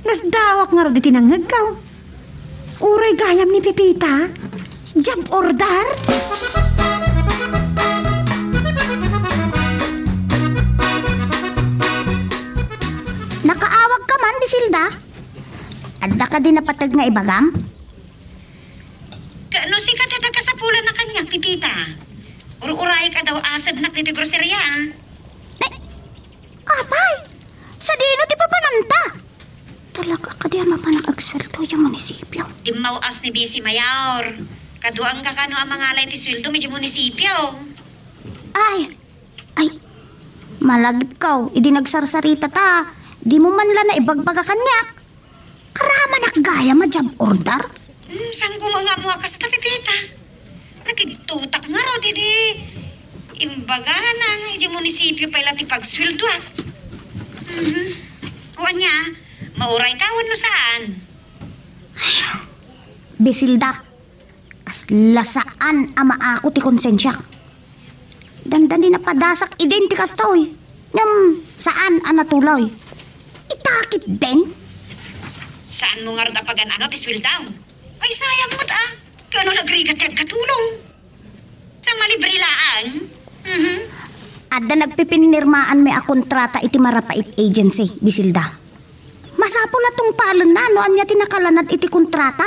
Nasdaawak ngarud iti nangngegko. Uray gayam ni Pepita? Job order? Nakaawag ka man, Bisilda? Adda kadi napateg nga ibagam? Ka-, no sika ti adda kasapulan a kaniak, Pepita. Ur-urayek a daw asednak ditoy groceria, ah. Ay! Apay! Sadino ti papananta? Talaga kadi a mapanak agsueldo idiay munisipio? Dimmaw-as ni Bisi Mayor. Kaduaanka kano a mangala iti sueldom idiay munisipio? Ay! Ay! Malagipko, idi nagsarsarita ta, dimo man la naibagbaga kaniak. Karamanak gayam a job order? Hmm, saanko nga ammo a kasta, Pepita. Nakigtutak ngarud idi imbagana nga idiay munisipio pay la ti pagsueldoak. Mhm. O ania, mauray ka wenno saan? Bisilda, kasla saan a maako ti konsensiak. Dandani napadasak idin ti kastoy. Ngem saan a natuloy. Itakit den. Saanmo ngarud a pagan-ano ti sueldam? Ay, sayang met, ah. Kano nagrigat ti agkatulong? Sa malibre laang? Mhm. Adda nagpipinirmaanmi a kontrata iti Marapait Agency, Bisilda. Masapul a tungpalenna no ania ti nakalanad iti kontrata.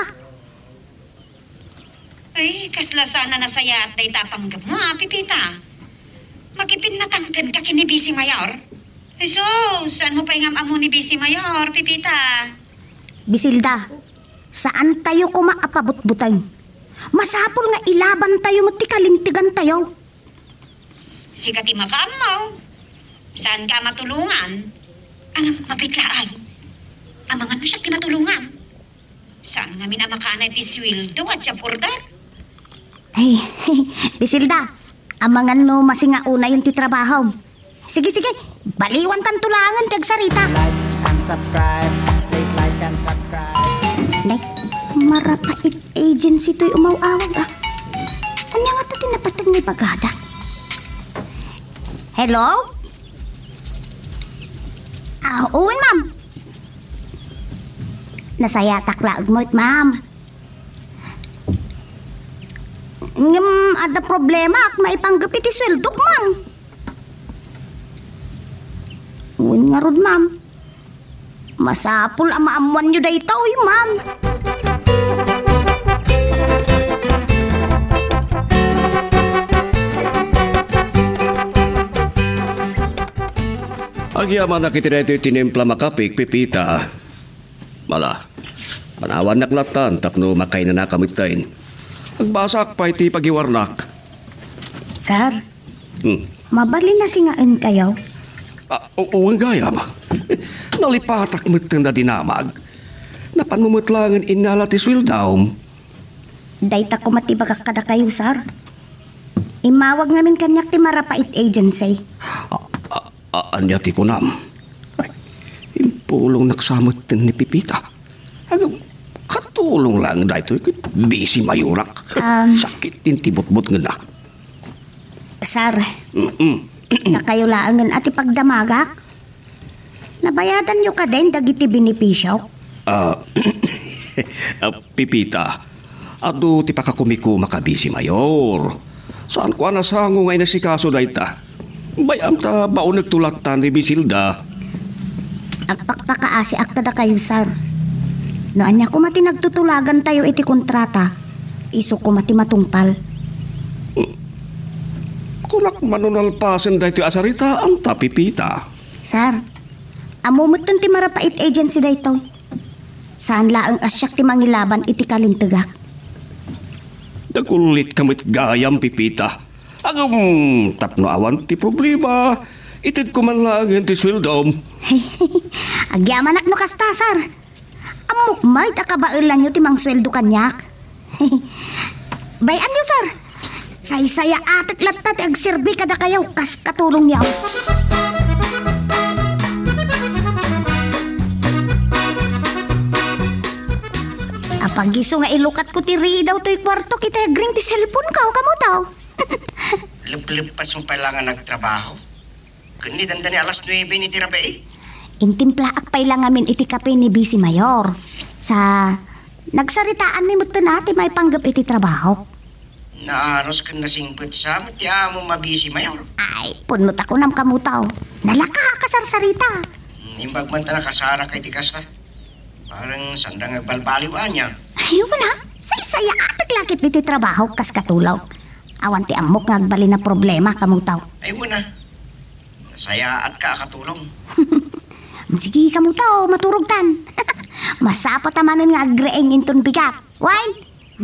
Ay, kasla saan a nasayaat dayta a panggepmo, a, Pepita? Makipinnatangkenka ken ni Bisi Mayor? Ay, sus, saanmo pay nga am-ammo ni Bisi Mayor, Pepita? Bisilda, saantayo koma a pabutbuteng. Masapul nga ilabantayo met ti kalintegantayo. Sika ti makaammo. Saanka a matulongan? Ngem mabiit laeng. Amangan no siak ti matulongan. Saan ngamin a makaana iti sueldo a job order? Ay, Bisilda, amangan no masingaonayon ti trabahom. Sige, sige, baliwantanto laengen ti agsarita. Like and subscribe. Please like and subscribe. Nay, Marapait Agency toy umaw-awag, ah. Ania ngata ti napateg nga ibagada? Hello? Ah, wen, ma'am. Nasayatak laeng met, ma'am. Ngem adda problemaak maipanggep iti sueldok, ma'am. Wen ngarud, ma'am. Masapul a maammoanyo daytoy, ma'am. Agyamanak iti daytoy tinimplam a kape, Pepita. Ala, panawannak lattan tapno makainanaka metten. Agbasaak pay ti pagiwarnak. Sir, Hmm. Mabalin a singaenkayo? Ah, o-, wen gayam. Nalipatak metten a dinamag. Napanmo met laengen innala ti sueldom. Dayta koma ti ibagak kadakayo, sir. Immawag ngamin kaniak ti Marapait Agency. Ah, ah, ah, ania ti kunam? Ay, impulongnak sa metten ni Pepita. Agam, katulong laeng daytoy ket Bisi Mayorak. Um, Sakit ti butbutngenna. Sir, Mm-mm. Dakayo laengen a ti pagdamagak? Nabayadanyo kadin dagiti benepisio? Ah, ah, Pepita, adu ti pakakumikuma ka Bisi Mayor. Saanko a nasango nga inasikaso dayta. Bay-am ta baonekto lattan ni Bisilda. Agpakpakaasiak kadakayo, sir. No ania koma ti nagtutulagantayo iti kontrata, isu koma ti matungpal. Kunak, mano nalpasen daytoy a saritaam ta, Pepita? Sir, ammo metten ti Marapait Agency daytoy. Saan laeng a siak ti mangilaban iti kalintegak. Nagulitka met gayam, Pepita. Agam, tapno awan ti problema, itedko man laengen ti sueldom. Agyamanak no kasta, sir. Ammok met a kabaelanyo ti mangsueldo kaniak. Bay-anyo, sir. Saysayaatek latta ti agserbi kadakayo kas katulongyo. Apag isu nga ilukatko ti riidaw toy kuartok iti agring ti cellphone ko, kamuto? Lepleppas mo pay la nga nagtrabaho. Ken ni dandani alas nuebe ni ti rabii. Intimplaak pay la ngamin iti kape ni Bisi Mayor. Sa, nagsaritaanmi met ti maipanggep iti trabaho. Naarus ken nasingpet sa met ti amo mabisi, Mayor. Ay, punno ta kunam kamuto. Nalaka a kasarsarita. Hmm, imbag man ta nakasarak iti kasta. Parang sanda nga agbalbaliw ania. Ay, wala. Saysayaatek la ket iti trabaho kas katulong. Awan ti ammok nga agbalin a problema kamuto. Ay, wala. Sayaat ka a katulong. Sige, kamuto, maturogtan. Masapul ta manen nga agreeng inton bigat. Wen,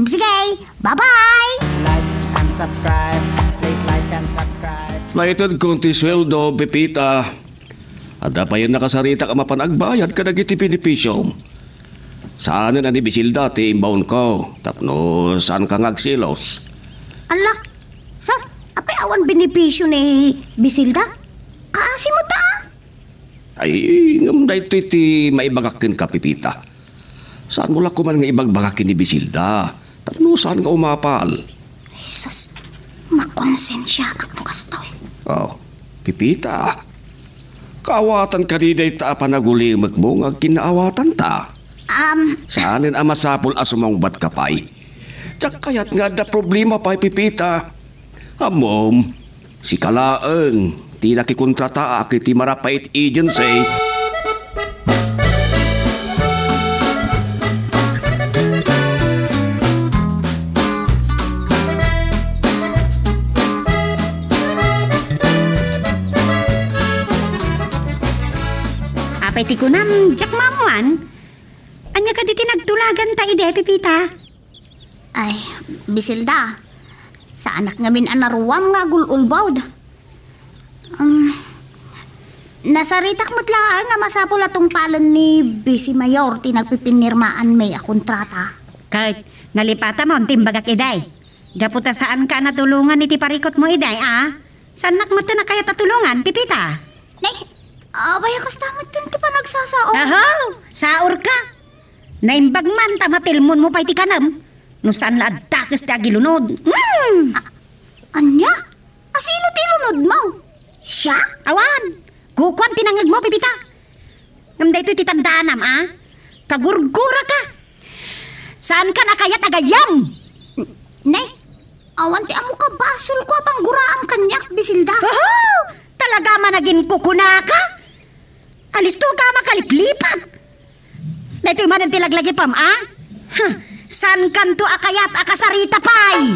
sige, bye-bye! Like and subscribe. Please like and subscribe. Naitedkon ti sueldo, Pepita. Adda payen nakasaritak a mapan agbayad kadagiti benepisio. Saanen a ni Bisilda ti imbaonko, tapno saanka nga agselos. Ala, sa, apay awan benepisio ni Bisilda? Kaasi met ta. Ay, ngem daytoy ti maibagak kenka, Pepita. Saanmo la koman nga ibagbaga ken ni Bisilda, tapno saan nga umapal. Jesus, makonsensiaak no kastoy. Oh, Pepita. Kaawatan kadi dayta a panagulimekmo nga agkinnaawatanta. Am. Saanen a masapul a sumungbatka pay. Diak kayat nga adda problema pay, Pepita. Ammom, sika laeng ti nakikontrataak iti Marapait Agency. Apay ti kunam, diak maammuan? Ania kadi ti nagtulaganta idi, Pepita? Ay, Bisilda, saanak ngamin a naruam nga agul-ulbod. Um, nasaritak met laeng a masapul a tungpalen ni Bisi Mayor ti nagpipinirmaanmi a kontrata. Ket nalipatam ti imbagak idi. Gapu ta saanka a natulongan iti parikutmo idi, a? Saannak met a kayat a tulongan, Pepita? Nay, apay a kasta met ti panagsasao. Aho! Saorka! Naimbag man ta mapilmonmo pay ti kanem, no saan la a dakes ti agilunod. Hmm! A-, ania? Asino ti ilunodmo? Siak? Awan! Kukuam ti nangngegmo, Pepita! Ngem daytoy ti tandaanam, a? Kagurguraka! Saankan a kayat a gayyem! N-, ne? Awan ti ammo kabasolko a pangguraam kaniak, Bisilda. Oho! Talaga man a ginkukunaka? Alistoka a makaliplipat! Daytoy manen ti laglagipem, a? Huh, saankanto a kayat a kasarita pay?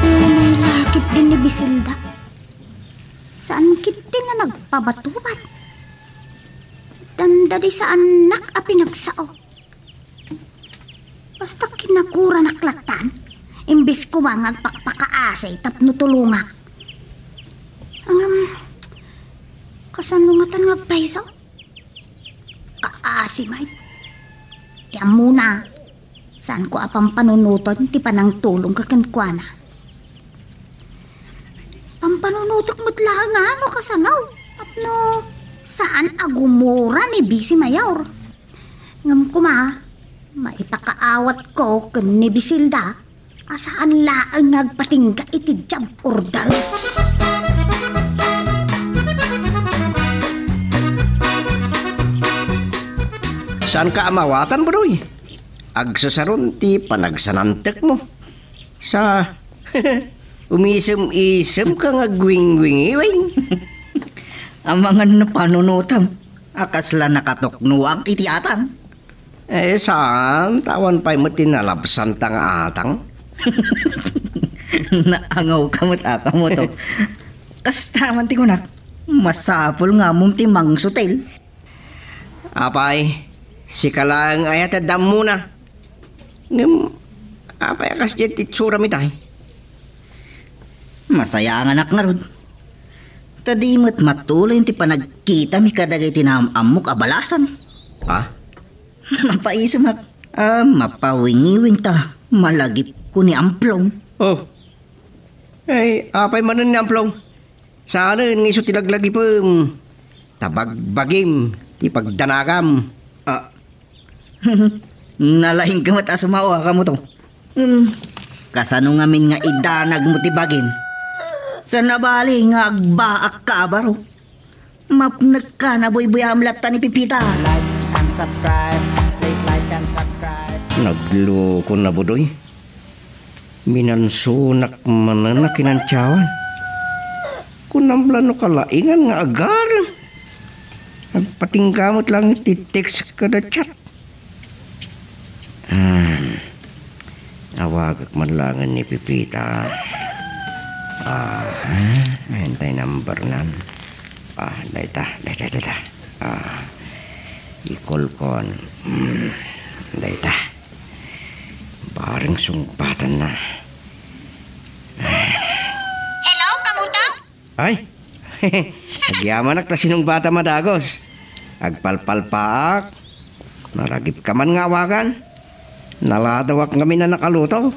Umay lakit din ni Bisilda. Saan ket ti na nagpabatubat. Dandani saannak a pinagsao. Basta kinakuranak lattan, imbes koma nga agpakpakaasi tapno tulongak. Ngem, kasano ngatan nga agpayso? Kaasi met. Ti ammona, saanko a pampanunoten ti panangtulongko kenkuana. Pampanunotek met laeng a no kasano, tapno saan a gumura ni Bisi Mayor. Ngem koma, maipakaawatko ken ni Bisilda a saan laeng nga agpatingga iti job order. Saanka a maawatan, Budoy? Agsasaron ti panagsanantekmo. Sa, umisem-isemka nga agwingwingiwing. Amangan no panunotam a kasla nakatuknoak iti atang. Eh, saan? Ta awan pay met ti nalabsanta nga atang. Naangawka met a kamoto. Kasta man ti kunak, masapul nga ammom ti mangsutil. Apay, sika laeng aya ti adda ammona. Ngem, apay a kasdiay ti itsuram itay? Masayanganak ngarud. Ta di met matuloy ti panagkitami kadagiti naam-ammok a balasan. Ha? Napaisemak a mapawiwiingta malagipko ni Amplong. Oh. Ay, apay manen ni Amplong? Saanen nga isu ti laglagipem? Ta bagbagim ti pagdanagam. Ah. Nalaingka met a sumao a kamoto. Hmm. Kasano ngamin nga idanagmo ti bagim? Saan a bali nga agbaakka a baro. Mapnekka, nabuybuyaam latta ni Pipita. Like and subscribe. Please like and subscribe. Nagloko na, Budoy. Minansunak manen a kinantiawan. Kunam la no kalaingan nga agar. Nagpatingga met laeng ti text kada chat. Hmm. Awagek man laengen ni Pipita. Ah, ayan tay number nan. Ah, dayta, dayta, dayta. Ah, ikolkon. Hmm, dayta. Bareng sungbatanna. Hello, kamuto? Ay, agyamanak ta sinungbatam a dagos. Agpalpalpaak. Naragipka man nga awagan. Naladawak ngamin a nakaluto.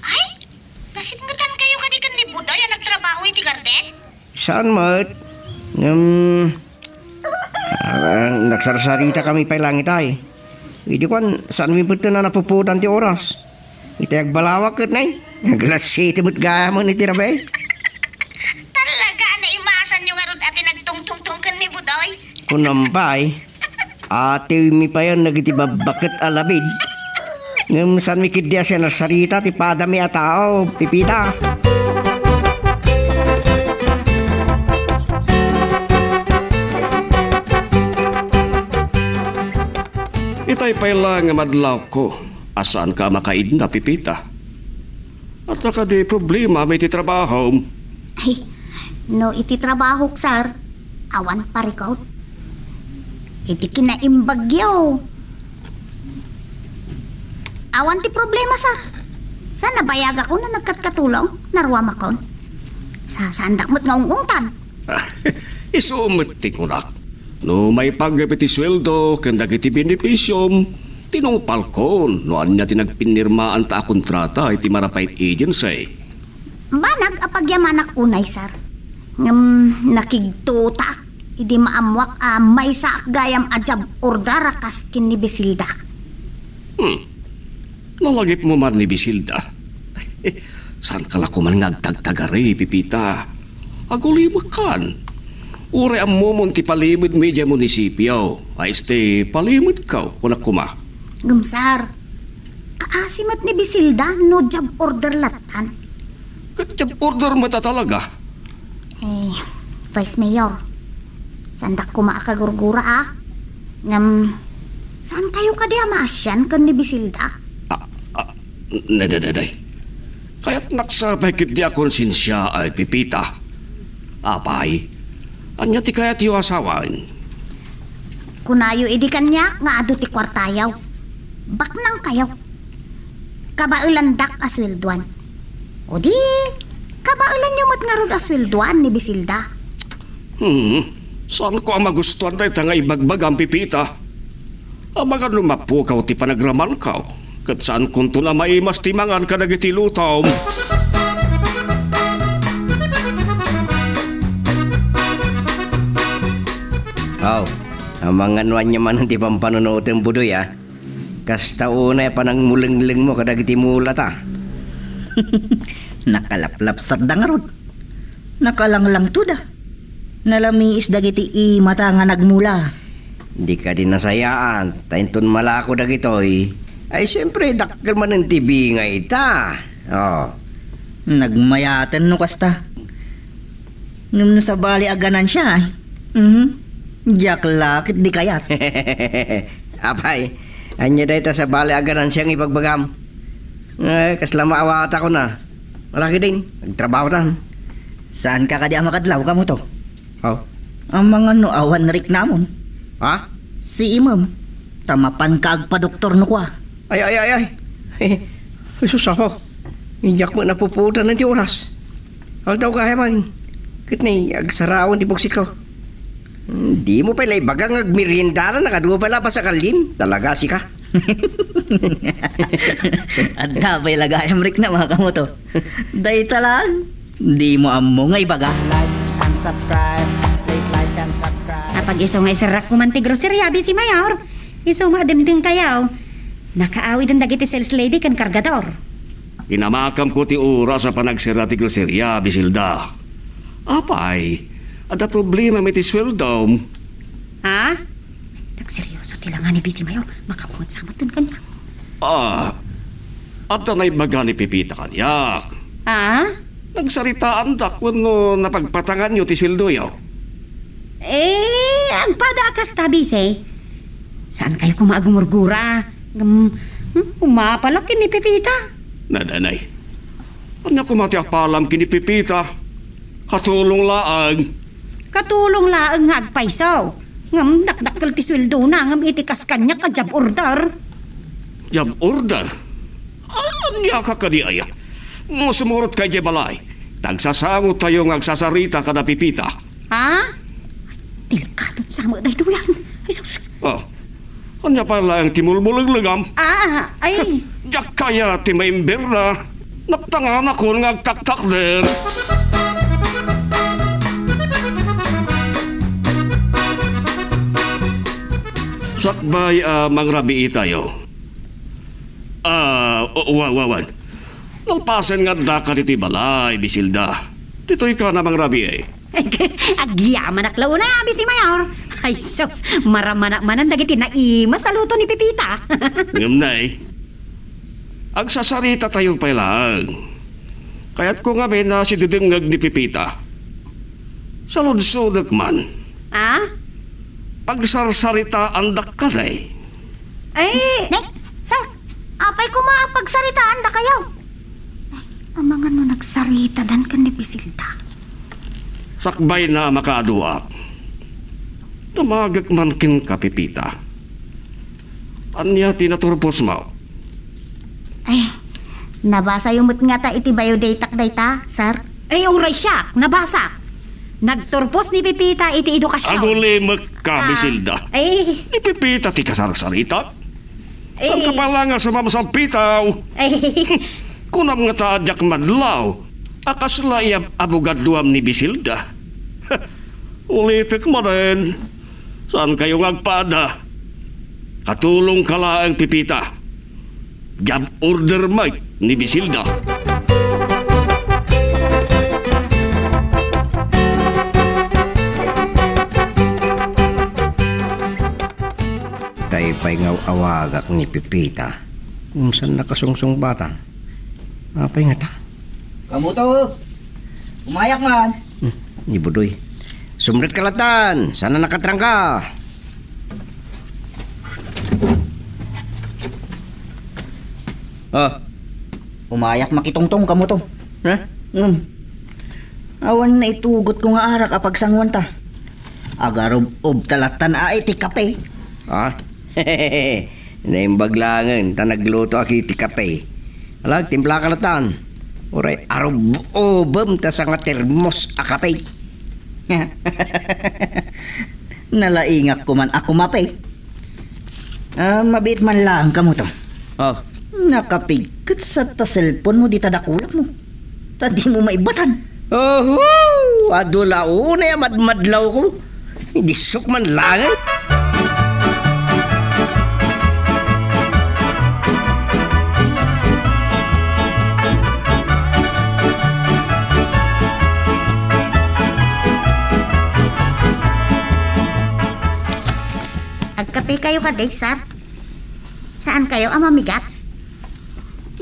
Ay, nasipngetankayo kadi ken ni Budoy a nagtrabaho iti garden? Saan met? Ngem, ah, nagsarsaritakami pay laeng itay. Idi kuan, saanmi pay a napupuotan ti oras. Itay agbalawak ket nay, nag-alas siete met gayam iti rabii. Talaga, naimasanyo ngarud a ti nagtungtungtong ken ni Budoy? Kunam pay, atiwmi payen dagiti babbaket a labid. Ngem saanmi ketdi a sinarsarita ti padami a tao, Pipita. Itay pay la nga madlawko a saanka a makaidna, Pipita. Adda kadi problema iti trabahom? Ay, no iti trabahok, sir, awan parikut. Iti kinaimbagyo, awan ti problema, sir. Sa nabayagakon a nagkatkatulong, naruamakon. Sa saandak met nga ung-ungtan. Isu met ti kunak. No maipanggep iti sueldo ken dagiti benefisiom, tinungpalkon no ania ti nagpinirmaanta a kontrata iti Marapait Agency. Banag a pagyamanak unay, sir. Ngem nakigtutak idi maammoak a maysaak gayam a job order a kas ken ni Bisilda. Hmm. Nalagipmo man ni Bisilda. Saanka la koman nga agtagtagari, Pipita. Agulimekkan. Uray ammomon ti palimedmo idiay munisipio. Ay, este, palimedko, kunak koma. Ngem, sir, kaasi met ni Bisilda no job order lattan. Ket job order met a talaga? Eh, Vice Mayor, saandak koma a kagurgura, a. Ngem, saankayo kadi a maasian ken ni Bisilda? Ah, ah, ne, ne, ne, ne. Kayatnak sa pay ketdi a konsensia, ay, Pipita. Apay, ania ti kayatyo a sawen? Kunayo idi kaniak nga adu ti kuartayo. Baknangkayo. Kabaelandak a sueldoan. O di, kabaelanyo met ngarud a sueldoan ni Bisilda. Hmm, saanko a magustuan dayta nga ibagbagam, Pipita. Amangan no mapukaw ti panagramanko, ket saankonton a maimas ti mangan kadagiti lutom. Aw, amangan no ania manen ti pampanunotem, Budoy, a? Kasta unay a panangmulenglengmo kadagiti mulata. Nakalaplapsatda ngarud. Nakalanglangtoda. Nalamiis dagiti imata nga nagmula. Di kadi nasayaan, ta inton malako dagitoy, ay, siempre, dakkel manen ti bingayta. Oh. Nagmayaten no kasta. Ngem no sabali a ganansia, ay. Mhm. Diak la ket di kayat. Apay, ania dayta sabali a ganansia nga ibagbagam? Ay, kasla maawatakon a. Wala ketdin, agtrabahotan. Saanka kadi a makadlaw, kamoto? Oh. Amangan no awan riknamon. Ha? Si imem, ta mapanka agpadoktor no kua. Ay, ay, ay, ay. Ay, sus, Apo. Diak met napupuotan ti oras. Aldaw gayam. Ket nay, agsaraon ti puksit ko. Hmm, dimo pay la ibaga nga agmeriendanan a kadua pay la a pasakalim. Talaga, sika. Adda pay la gayam rikna, mga kamoto. Dayta lang, dimo ammo nga ibaga. Like and subscribe. Please like and subscribe. Apag-isu nga iserrakko man ti groceria, Bisi Mayor. Isu nga adimdingtayo. Nakaawiden dagiti sales lady ken kargador. Inamakamko ti oras a panagserra ti groceria, Bisilda. Apay, adda problema met ti sueldom? Ha? Nagseryoso ti langa ni Bisi Mayor. Makaunget sa met kaniak. Ah, adda naibaga ni Pepita kaniak. Ah? Nagsaritaandak wenno napagpatanganyo ti sueldoyo? Eh, agpada a kasta, Bisi. Saankayo koma a gumurgura? Ngem, hmm, umapalak ken ni Pepita. Nadanay. Ania koma ti apalam ken ni Pepita? Katulong laeng. Katulong laeng nga agpayso. Ngem dakdakkel ti sueldona ngem iti kas kaniak a job order. Job order? Ania ka kadi aya? No sumurot ka idiay balay, ta agsasangotayo nga agsasarita kada Pepita. Ha? Delikado sa met daytoy. Ay, sus. Oh. Ania pay laeng ti mulmuleglegam? Ah, ay. Diak kayat ti maimberna. Naptanganakon nga agtaktakder. Sakbay a mangrabiitayo. Ah, wa-, wa-, wan. Nalpasen nga addaka ditoy balay, Bisilda. Ditoy ka na mangrabii. Agyamanak la unay, Bisi Mayor. Ay, sus, maramanak manen dagiti naimas a luto ni Pepita. Ngem nay, agsasaritatayo pay laeng. Kayatko ngamin a sididengngeg ni Pepita. Saludsodek man. Ah? Pagsarsaritaandak kadi? Ay, ne, sir, apay koma a pagsaritaandakayo? Ay, amangan no nagsaritadan ken ni Bisilda. Sakbay na a makaaduak, tumagek man kenka, Pepita. Ania ti naturposmo? Ay, nabasayo met ngata iti biodataak dayta, sir? Ay, uray siak, nabasak. Nagturpos ni Pepita iti edukasyon. Agulimekka, ah, Bisilda. Ay. Ni Pepita ti kasarsaritak? Ay. Saan ka pala nga sumamsampitaw? Ay. Kunam ngata a diak madlaw a kasla iyab-, abogaduam ni Bisilda. Ulitek manen, saankayo nga agpada. Katulongka laeng, Pepita. Job order met ni Bisilda. Tay pay nga aw-awagak ni Pepita. Kung saan nakasungsungbatan. Apay ngata? Kamuto! Umayak man! Hmm, ni Budoy. Sumrek ka latan! Saan a nakatrangka? Ah. Umayak makitungtong, Kamuto. Ha? Hmm. Awan naitugotko nga arak a pagsanguanta. Agarub-ob ta latan a iti kape. Ah? Naimbag laengen ta naglutoak iti kape. Ala, agtimplaka latan. Uray arub-ubem ta sanga termos a kape. Nalaingak koman a kumape. Ah, mabiit man laeng, Kamuto. Ah. Nakapigket sa ta cellphone mo dita dakulak mo. Ta di mo maibatan. Oho! Adu la unay a madmadlawko. Idi sok man laeng. Agkapekayo kadi, sir? Saankayo a mamigat?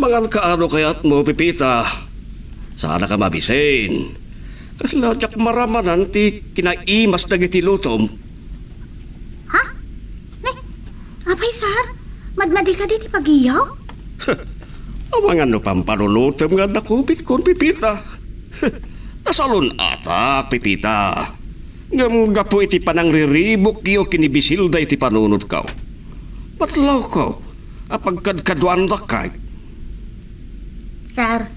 Manganka no kayatmo, Pepita. Saanka mabisin. Kasla diak maramanan ti kinaimas dagiti lutom. Ha? Ne? Apay, sir? Madmadi kadi ti pagiyaw? Amangan no pampanunutem nga adda kubitkon, Pepita. Nasalun-atak, Pepita. Ngem gapu iti panangriribukyo ken ni Bisilda iti panunotko, madlawko a pagkadkaduaandak kay. Sir.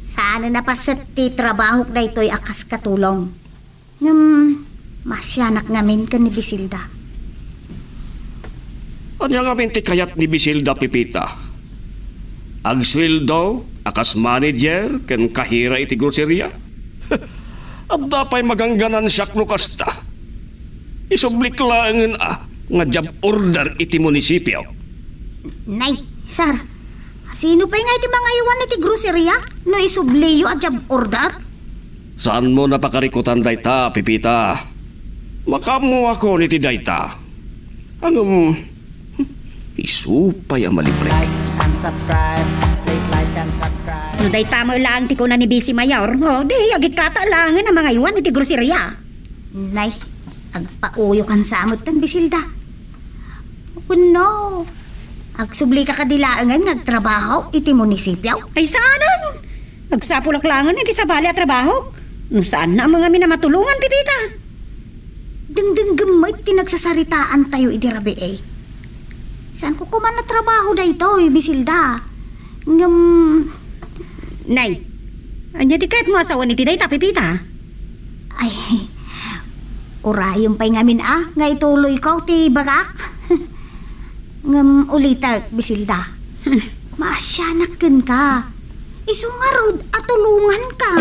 Saanen a paset ti trabahok daytoy a kas katulong. Ngem, maasianak ngamin ken ni Bisilda. Ania ngamin ti kayat ni Bisilda, Pepita? Agsueldo a kas manager ken kahira iti groceria? Adda pay magangganan siak no kasta. Isublik laengen a nga job order iti munisipio. Nay, sir, sino pay nga iti mangaywan iti groceria no isubliyo a job order? Saanmo napakarikutan dayta, Pepita? Makaammoakon iti dayta. Ngem, isu pay a malibrek. Like and subscribe. Please like and subscribe. No dayta met laeng ti kuna ni Bisi Mayor, o, di, agikkata laengen a mangaywan iti groceria. Nay, agpauyokan sa metten, Bisilda. Wenno, agsublika kadi laengen nga agtrabaho iti munisipio? Ay, saanen! Agsapulak laengen iti sabali a trabahok. No saanna a mangamin a matulongan, Pepita. Dengdengngem met ti nagsasaritaantayo idi rabii. Saanko koma a trabaho daytoy, Bisilda. Ngem, Nay, ania ti kayatmo a sawen iti dayta, Pepita? Ay, urayem pay ngamin a nga ituloyko ti ibagak. Ngem ulitek, Bisilda. Hmm. Maasianak kenka. Isu ngarud a tulonganka.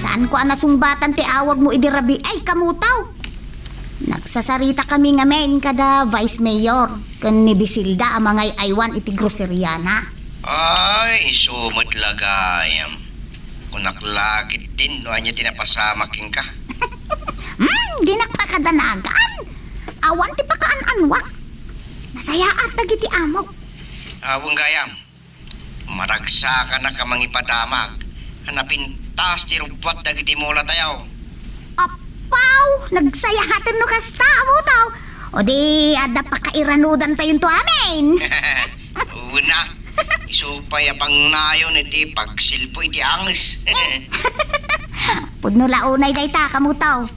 Saanko a nasungbatan ti awagmo idi rabii, kamutaw. Nagsasaritakami ngamin kada Vice Mayor ken ni Bisilda a mangay-aywan iti groseriana. Ay, isu met la gayam. Kunak la ketdin no ania ti napasamak kenka. Hmm, dinak pakadanagan. Awan ti pakaan-anuak. Nasayaat dagiti amok. Awan gayam. Maragsakanak a mangipadamag a napintas ti rubbuat dagiti mulatayo. Apaw! Nagsayaaten no kasta, kamutaw. O di, adda pakairanudantayo amin. Una, isu pay a pangnayon iti pagsilpo iti anges. Pudno la unay dayta, kamutaw.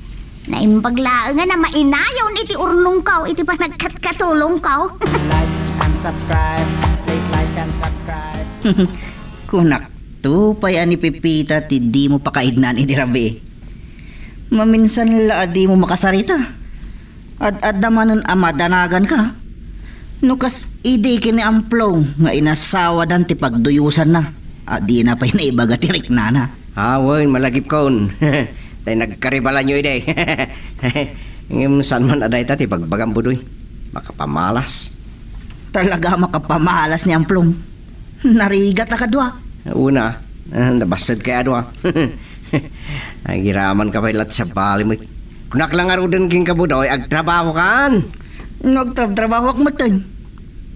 Naimbag laengen a mainayon iti urnongko iti panagkatkatulongko. Like and subscribe. Please like and subscribe. Kunakto pay a ni Pepita ti dimo pakaidnan idi rabii. Maminsan la a dimo makasarita. Ad-adda manen a madanaganka. No kas idi ken ni Amplong nga inasawadan ti pagduyosanna, a dina pay naibaga ti riknana. Awen, malagipkon. Tay nagkaribalanyo idi. Ngem saan man a dayta ti bagbagam, Budoy? Makapamalas. Talaga a makapamalas ni Amplong. Narigat a kadua. Una, ah, nabasted kay adua. Agiraman ka pay lat sa bali met. Kunak la ngaruden kenka, Budoy, agtrabaho kan. No agtrabtrabahoak metten.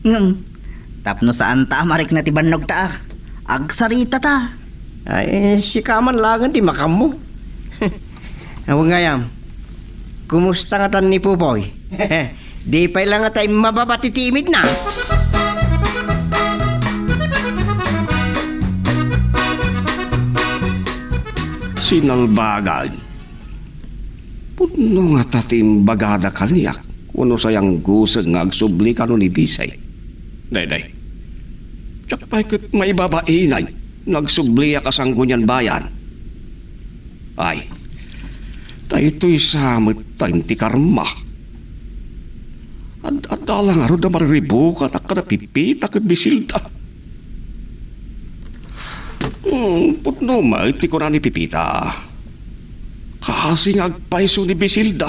Ngem, tapno saan ta a marikna ti bannogta a agsarita ta. Ay, sika man laengen ti makammo. Awan gayam, kumusta ngatan ni Popoy? Di pay la ngata immababa ti timidna. Sinalbagan. Pudno ngata ti imbagada kaniak wenno sayangguseng nga agsubli kano ni Bisay. Dayday. Diak pay ket maibabainay no agsubliak a sanggunian bayan. Ay, daytoy sa met ti karma. Ad-adda la ngarud a mariribukan a kada Pepita ken Bisilda. Hmm, pudno met ti kuna ni Pepita. Kasi nga agpayso ni Bisilda.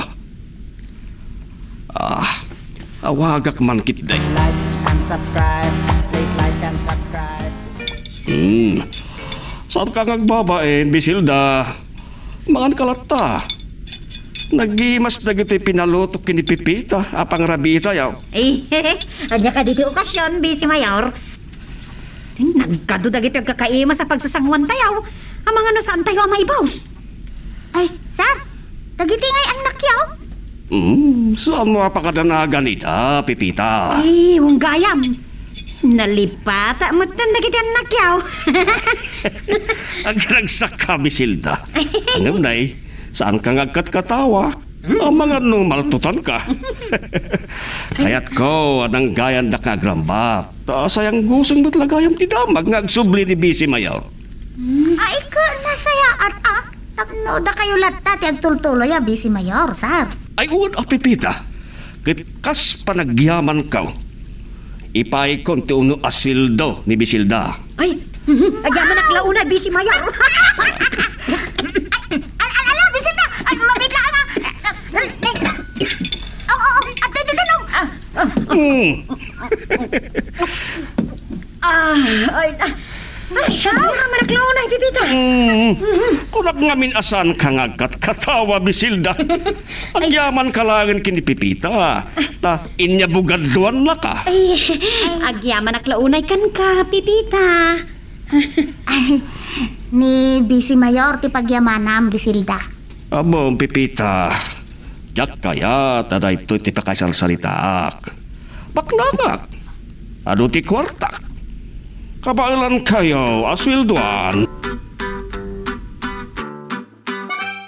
Ah, awagak man ketdi. Like and subscribe. Please like and subscribe. Hmm. Saan ka nga agbabain, Bisilda? Mangan ka latta. Nagimas dagiti pinalutok ken ni Pepita a pangrabiitayo. Eh, ania kadi ti okasion, Bisi Mayor? Nagkado dagiti agkakaimas a pagsasanguantayo. Amangan no saantayo a maibaus. Ay, sir, dagiti ngay annakyo? Hmm, saanmo a pakadanagan ida, Pepita? Eh, wen gayam. Nalipata metten dagiti annakyo. Agragsakka, Bisilda. Ngem nay, saan ka nga agkatkatawa? Amangan no maltutanka. Kayatko a nanggayandak nga agrambak. Ta sayang guseng met la gayam ti damag nga agsubli ni Bisi Mayor. Ay, ka, nasayaat, ah. Tapno dakayo latta ti agtultuloy a Bisi Mayor, sir. Ay, wen a, Pepita. Ket kas panagyamanko, ipaayko ti uno a sueldo ni Bisilda. Ay, agyamanak la unay, Bisi Mayor. Ay, al-, al-, ala, Bisilda. Ay, mabigla ka na. Ay, ay, ay. Oh, oh, oh, at dito, dito, no. Ah, ah. Hmm. Ah, ay, ah. Ay, agyamanak la unay, Pepita. Hmm. Kunak ngamin a saanka nga agkatkatawa, Bisilda. Agyamanka laengen ken ni Pepita. Ta, inyabugaduannaka. Ay, agyamanak la unay kenka, Pepita. Ay, ni Bisi Mayor ti pagyamanam, Bisilda. Ammom, Pepita, diak kayat a daytoy ti pakaisarsaritaak. Baknangak. Adu ti kuartak. Kabaelankayo a sueldoan.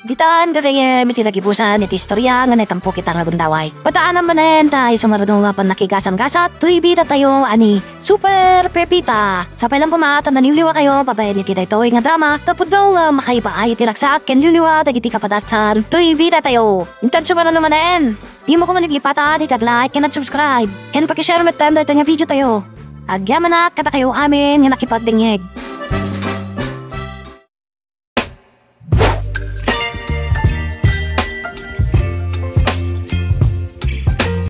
Ditan gagayyem iti nagibusan iti istoria nga naitampok ita nga gundaway. Padaanam manen ta isu nga adu nga pannakigasam-gasat toy bidatayo a ni Super Pepita. Sapay lang koma ta naliwliwatayo babaen iti daytoy nga drama tapno nga makaipaay iti ragsak ken liwliwa dagiti kapadasan toy bidatayo. Intan sumaruno manen, dimo koma liplipatan iti ag-like ken ag-subscribe ken pakishare metten daytoy nga videotayo. Agyamanak kadakayo amin nga nakipagdengngeg.